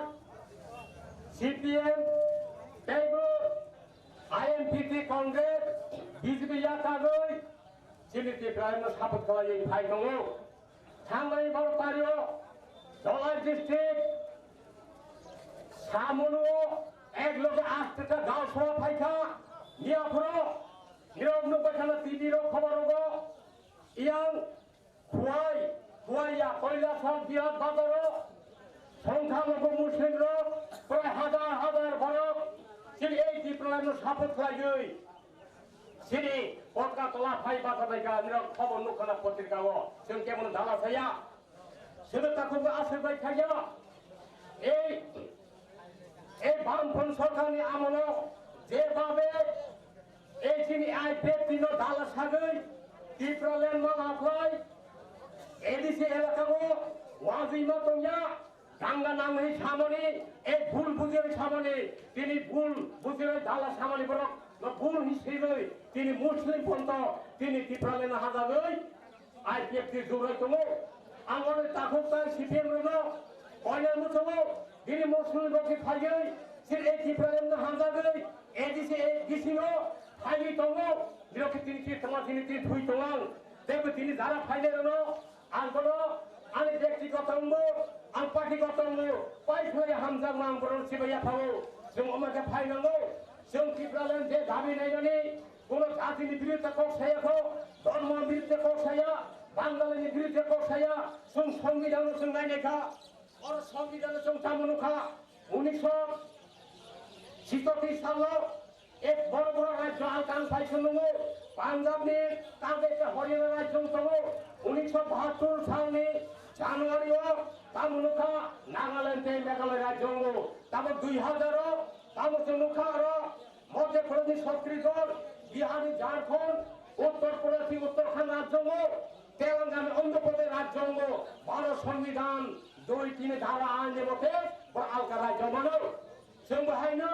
C P M teibo I N P T Congress B J P yakagwi chini Tripura no support khlaiwi phai tongo. Thangnai baro tario Dholai district Samunu ek loge aste ta dal soa phaikha. Niya phoro nirok nuk baikha na T V rok khobor rogo. Iyang Khwai, Khwai ya Koilasor Bihat Bazaro songkha logo Muslim rok prai hajar hajar borok chini ei Tripura no support khlaiwi. Sini Kotka tola phai bata bai ka nirok khobor nukha na potrika o. Chwng kemon dala saya. Sini takhuk aswk bai khaya. Ei, ei Bamfront sorkarni amolo je babe ei chini I P F T no dala sagwi Tipraland ma laphai A D C elaka o wajwi ma tongya. Ganga nangwi samani, ek bul bujirwi samani, tini bul bujirwi dala samani borok, no bul hi sirwi, tini Muslim ponto, tini Tipraland hajagwi, I P F T juroi tongo. Ang oro takhuk tai C P M rokno, koinai muchungo, tini Muslim rok hi phaiwi, sir ek Tipraland hajagwi, A D C, A D C no, phaiwi tongo, nirok tini ki tongma tini tini thui tongang, tebo tini jara phainai rokno, Ang bono ani bektigoto wngbo, ang partigoto wngbo, pai khwlai hamjakma ang bono sibai yaphao. Chwng omo khe phai nango. Chwng Tipraland je dabi nainani, kono jatini biruddhe kok saya kho, dhormo biruddhe kok saya, Bangalini biruddhe kok saya, chwng songbidhano chwng nainai kha. Oro songbidhano chwng tamo nukha, unisho chitoti salo, Ek boro boro rajyo ang tang phai se nungo, Punjab ni tang khe Haryana rajyo tongo, unisho bahattur salni January o tamo nukha Nagaland tei Meghalaya rajyo tongo, tamo dui hazar o tamo se nukha aro Madhya Pradesh ni Chhattisgarh, Bihar ni Jharkhand, Uttar Pradesh ni Uttarakhand rajyo tongo, Telangana ni Andhra Pradesh rajyo tongo, baro Songbidan dui tini dhara ain ni mote boro alka rajyo mano. Chwng bo haino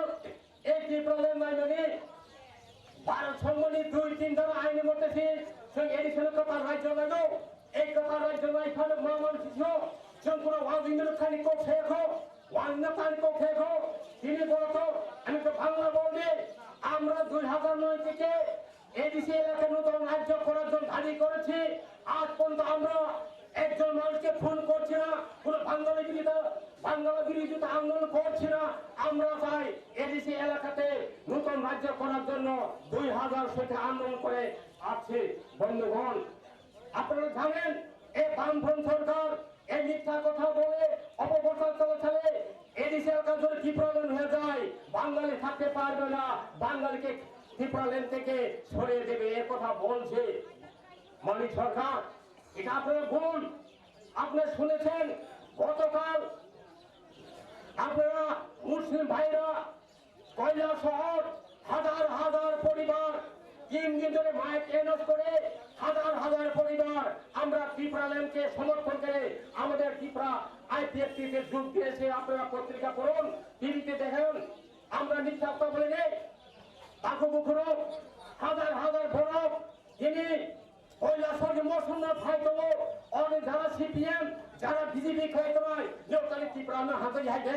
Ei Tipraland naimani Bharat songmani dui tin dhara aini mote se chwng additional kwtal rajyo naino. Ei kwtal rajyo nai phano ma man sisyo chwng kuno wajwino khani kok saya kho, wajwino tani kok saya kho. Tini boro to ami to Bangla bolni, আমরা দুই হাজার নয় থেকে এডিসি এলাকা নতুন রাজ্য করার জন্য দাবি করেছি। আজ পর্যন্ত আমরা একজন মানুষকে ফোন করছি না, কোনো বাঙালি বিরোধিতা, বাঙালি বিরোধিতা আন্দোলন করছি না। আমরা চাই এডিসি এলাকাতে নতুন রাজ্য করার জন্য দুই হাজার থেকে আন্দোলন করে আসছি। বন্ধুগণ, আপনারা জানেন এই বামফ্রন্ট সরকার এই মিথ্যা কথা বলে অপপ্রচার চলাচলে এডিসি এলাকা জুড়ে টিপ্রাল্যান্ড হয়ে যায়, বাঙালি থাকতে পারবে না, বাঙালিকে টিপ্রাল্যান্ড থেকে সরিয়ে দেবে, এ কথা বলছে মানিক সরকার। এটা আপনারা ভুল। আপনারা শুনেছেন গতকাল আপনারা মুসলিম ভাইরা কৈলাসহর হাজার হাজার পরিবার তিন দিন ধরে মাইক অ্যানাউন্স করে হাজার হাজার পরিবার আমরা টিপ্রাল্যান্ডকে সমর্থন করে আমাদের টিপ্রা আইপিএফটিতে যোগ দিয়েছে। আপনারা পত্রিকা পড়ুন, টিভিতে দেখেন, আমরা মিথ্যা কথা বলে নেই। তাকু বুকুরো হাজার হাজার বড় তিনি কৈলাসহরকে মৌসুম না ফাইতো অনেক যারা সিপিএম, যারা বিজেপি খাইতো নাই, যে তাহলে টিপ্রা না হাতে হাইতে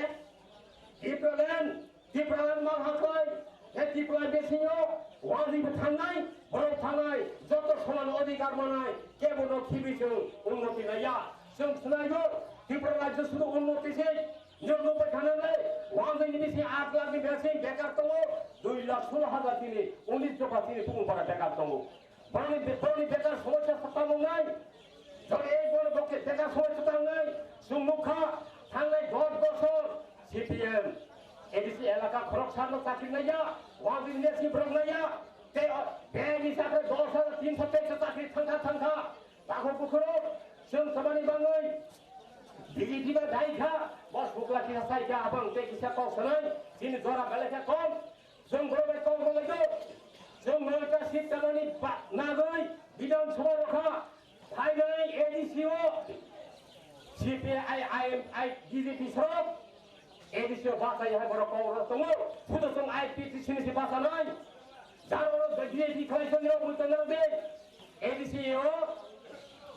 Tipraland Tipraland ma haklai, he Tipraland bisingo wajib thangnai, borok thangnai, joto soman odhikar manai, kebo no khibi chwng unnoti naiya. Chwng swnaigo, Tripura rajyo sudu unnoti se, niyok no bai thangnai, wangwi ni bising aat lakh ni bising bekar tongo, dui lakh solo hajar tini, unis dopha tini tubung para bekar tongo. Borokni be-, borokni bekar somosya sa tamo wngnai. Jodi ei borok bokhe bekar somosya sa tamo wngnai. Chwng nukha, thangnai dos bosor C P M A D C elaka khorok sarno chakri naiya, wangwi nesni borok naiya. Tei o, beni sakre dos hajar tinso teisa chakri thangkha, thangkha. Takhuk bukhurok, chwng samani bangwi B J P bai dai kha, bo sukla kisa sai kha, abang tei kisa kok sanai, chini jora belai kha kom. Chwng borok bai kok rwlaido. Chwng noita seat tamani ba-, nagwi Bidhan Sabha rokha phainai A D C o seat P I, I M I, B J P sorok, A D C o bachai hai borok kok rok tongo. Sudo chwng I P F T sini si bachanai. Jaro rok B J P khlai chwng rok mui tongo de. A D C o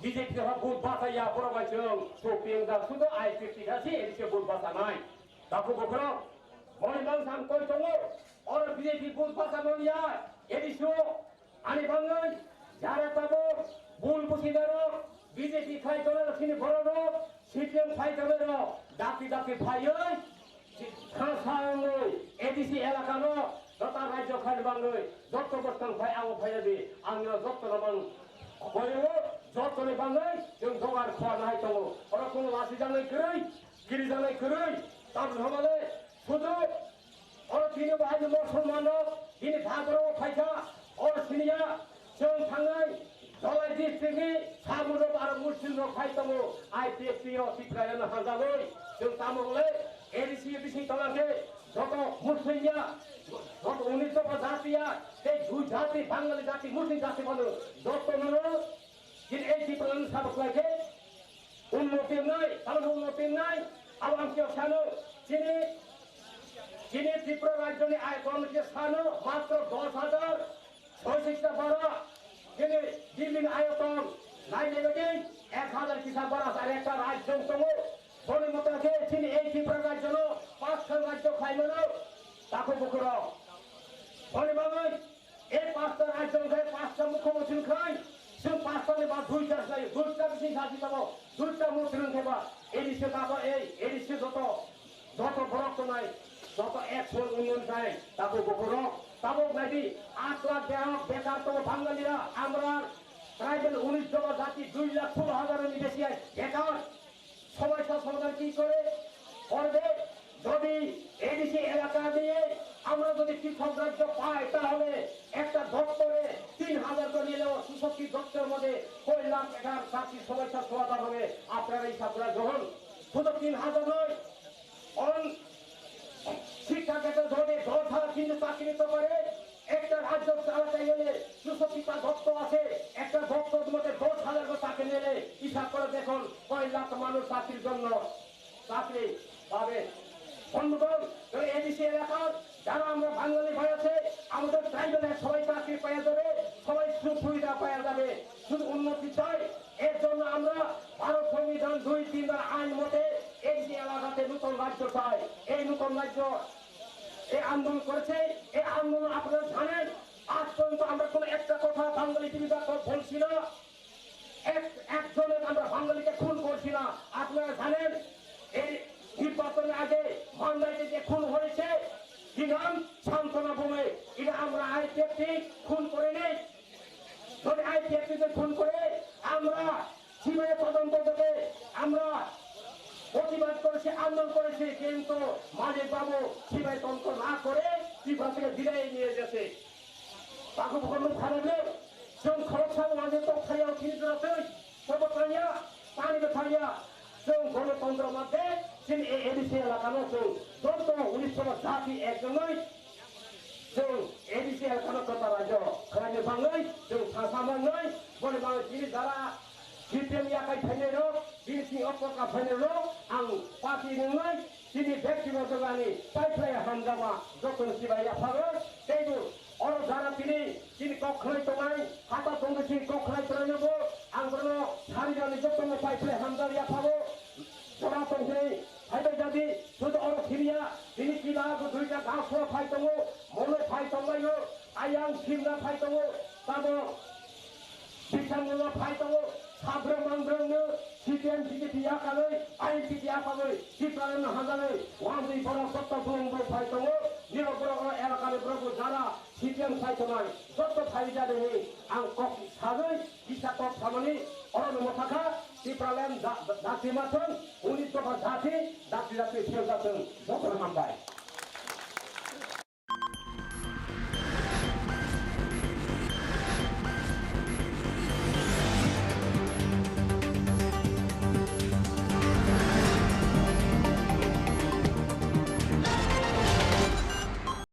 B J P ha vote bachai ya borok bai chwng. So P M da sudo I P F T kha si A D C o vote bachanai. Taku bokhorok. Moni mang sam koi tongo. Oro B J P vote bachanai ya. A D C o Ani bangwi jara tabuk bul businarok, B J P khai tongnai chini bororok, C P M khai tongnairok dakti dakti phaiwi, kha sa wngwi A D C elakano jota rajyo khaini bangwi jotto bwskang phai abo phaiya di, ang no jotto no mang khoyo, jottoni bangwi chwng dogar khwa nahai tongo. Oro kuno lasi jangnai kwrwi, kiri jangnai kwrwi, tabuk hamale sudu Oro tini bo haino Musulman rok bini bhagoro phaikha. Oro siniya chwng thangnai Dhalai district ni Sabudok aro Muslim rok phai tongo I P F T o Tiprayan hamjagwi. Chwng tamo le A D C bising tola khe joto Muslim ya, joto unis dophar jati ya, tei dui jati Bangali jati Muslim jati bono joto no Chini ei Tripura ni sabo kwlai khe unnoti wngnai, tamoni unnoti wngnai, abo ang khe sano, chini, chini Tripura rajyo ni ayoton khe sano matro dos hajar soisista bara, chini Delhi ni ayoton nai nai bagwi ek hajar kisa bara, ar ekta rajyo tongo, boni moto khe chini ei Tripura rajyo no paskhan rajyo khlai mano, takhuk bukhuk rok. Boni bagwi Ei pasta rajyo hwnkhe pasta mukhyamantri hwnkhe, chwng pasta ni ba duita khlai, duita bising sasi tongo, duita mantri hwnkhe ba, A D C tabo ei, A D C joto, joto borok tongnai, joto action union khai, tabo bokhorok, tabuk naidi, aat lakh berok bekar tongo Bangalia, amra tribal unis dophar jati dui lakh solo hajar ni besi ai bekar. সমস্যা সমাধান কি করে করবে? যদি এডিসি এলাকা দিয়ে আমরা যদি পৃথক রাজ্য পাই, তাহলে একটা দপ্তরে তিন হাজার করে নিলেও চৌষট্টি দপ্তরের মধ্যে কয় লাখ টাকার চাকরির সমস্যার সমাধান হবে। আপনারা এই হিসাবগুলো গ্রহণ, শুধু তিন হাজার নয়, বরং শিক্ষা ক্ষেত্রে যদি দশ হাজার কিন্তু চাকরি নিতে পারে, একটা রাজ্য চালাতে গেলে চৌষট্টিটা দপ্তর আছে, একটা দপ্তর মধ্যে দশ হাজার করে চাকরি নিলে হিসাব করে দেখুন, কয় লাখ মানুষ চাকরির জন্য চাকরি পাবে। বন্ধুগণ, তো এডিসি এলাকার যারা আমরা বাঙালি ভাই আছে, আমাদের ট্রাইবেলের সবাই চাকরি পেয়ে যাবে, সবাই সুযোগ সুবিধা পেয়ে যাবে। শুধু উন্নতি চাই, এর জন্য আমরা ভারত সংবিধান দুই তিন ধারা আইন মতে এডিসি এলাকাতে নতুন রাজ্য চাই। এই নতুন রাজ্য, এই আন্দোলন করেছে, এই আন্দোলন আপনারা জানেন, আজ পর্যন্ত আমরা কোনো একটা কথা বাঙালি টিভি বলছি না। এক, একজনের আমরা বাঙালিকে খুন করছি না। আপনারা জানেন, এই নির্বাচনের আগে মান্দাইতে যে খুন হয়েছে, কি নাম? সান্ত্বনা বোমে। এটা আমরা আইপিএফটি খুন করিনি। যদি আইপিএফটি যে খুন করে, আমরা সিবিআই তদন্ত দেবে। আমরা প্রতিবাদ করেছি, আন্দোলন করেছি, কিন্তু মানিক বাবু সিবিআই তদন্ত না করে ত্রিপুরা থেকে বিদায় নিয়ে গেছে। Takhuk bukhuk nuk kharokle, chwng khoroksa wngmani tok thaya, thini jora twi, kobo thaya, pani bo thaya, chwng gonotontro mate, chini A D C elakano chwng joto unis jati ek wngwi, chwng A D C elakano kwtal rajyo khlaina bagwi, chwng sasa mangnai, boni bagwi chini jara C P M yakai phainai rok, bini sini okto ka phainai rok, ang party nwngnai, Chini bektigoto jani paiphlai hamjama jotono chibai yaphago, teibo oro jara tini chini kok khlai tongnai, hata tongwi chini kok khlai tongnai bo, ang bono sarijani jotono paiphlai hamjak yaphago, jora tongthai, phaibai jadi, sudu oro thiriya, tini kila bo duita gasro phai tongo, mono phai tonglaio, ayang simna phai tongo, tamo Bisamungno phai tongo, sabrang mangrangno C P M B J P yakarwi, I N P T yakarwi, Tiprano hajarwi, wngwi borok joto brum brum phai tongo, nirok borok elakani borok jara C P M phai tongnai, joto phai jani hwnwi ang kok sagwi, kisa kok samani, orono mwthakha, Tipraland da-, da-, dati mathwng, unis dopha jati, dati dati phel jathwng, jotono hambai.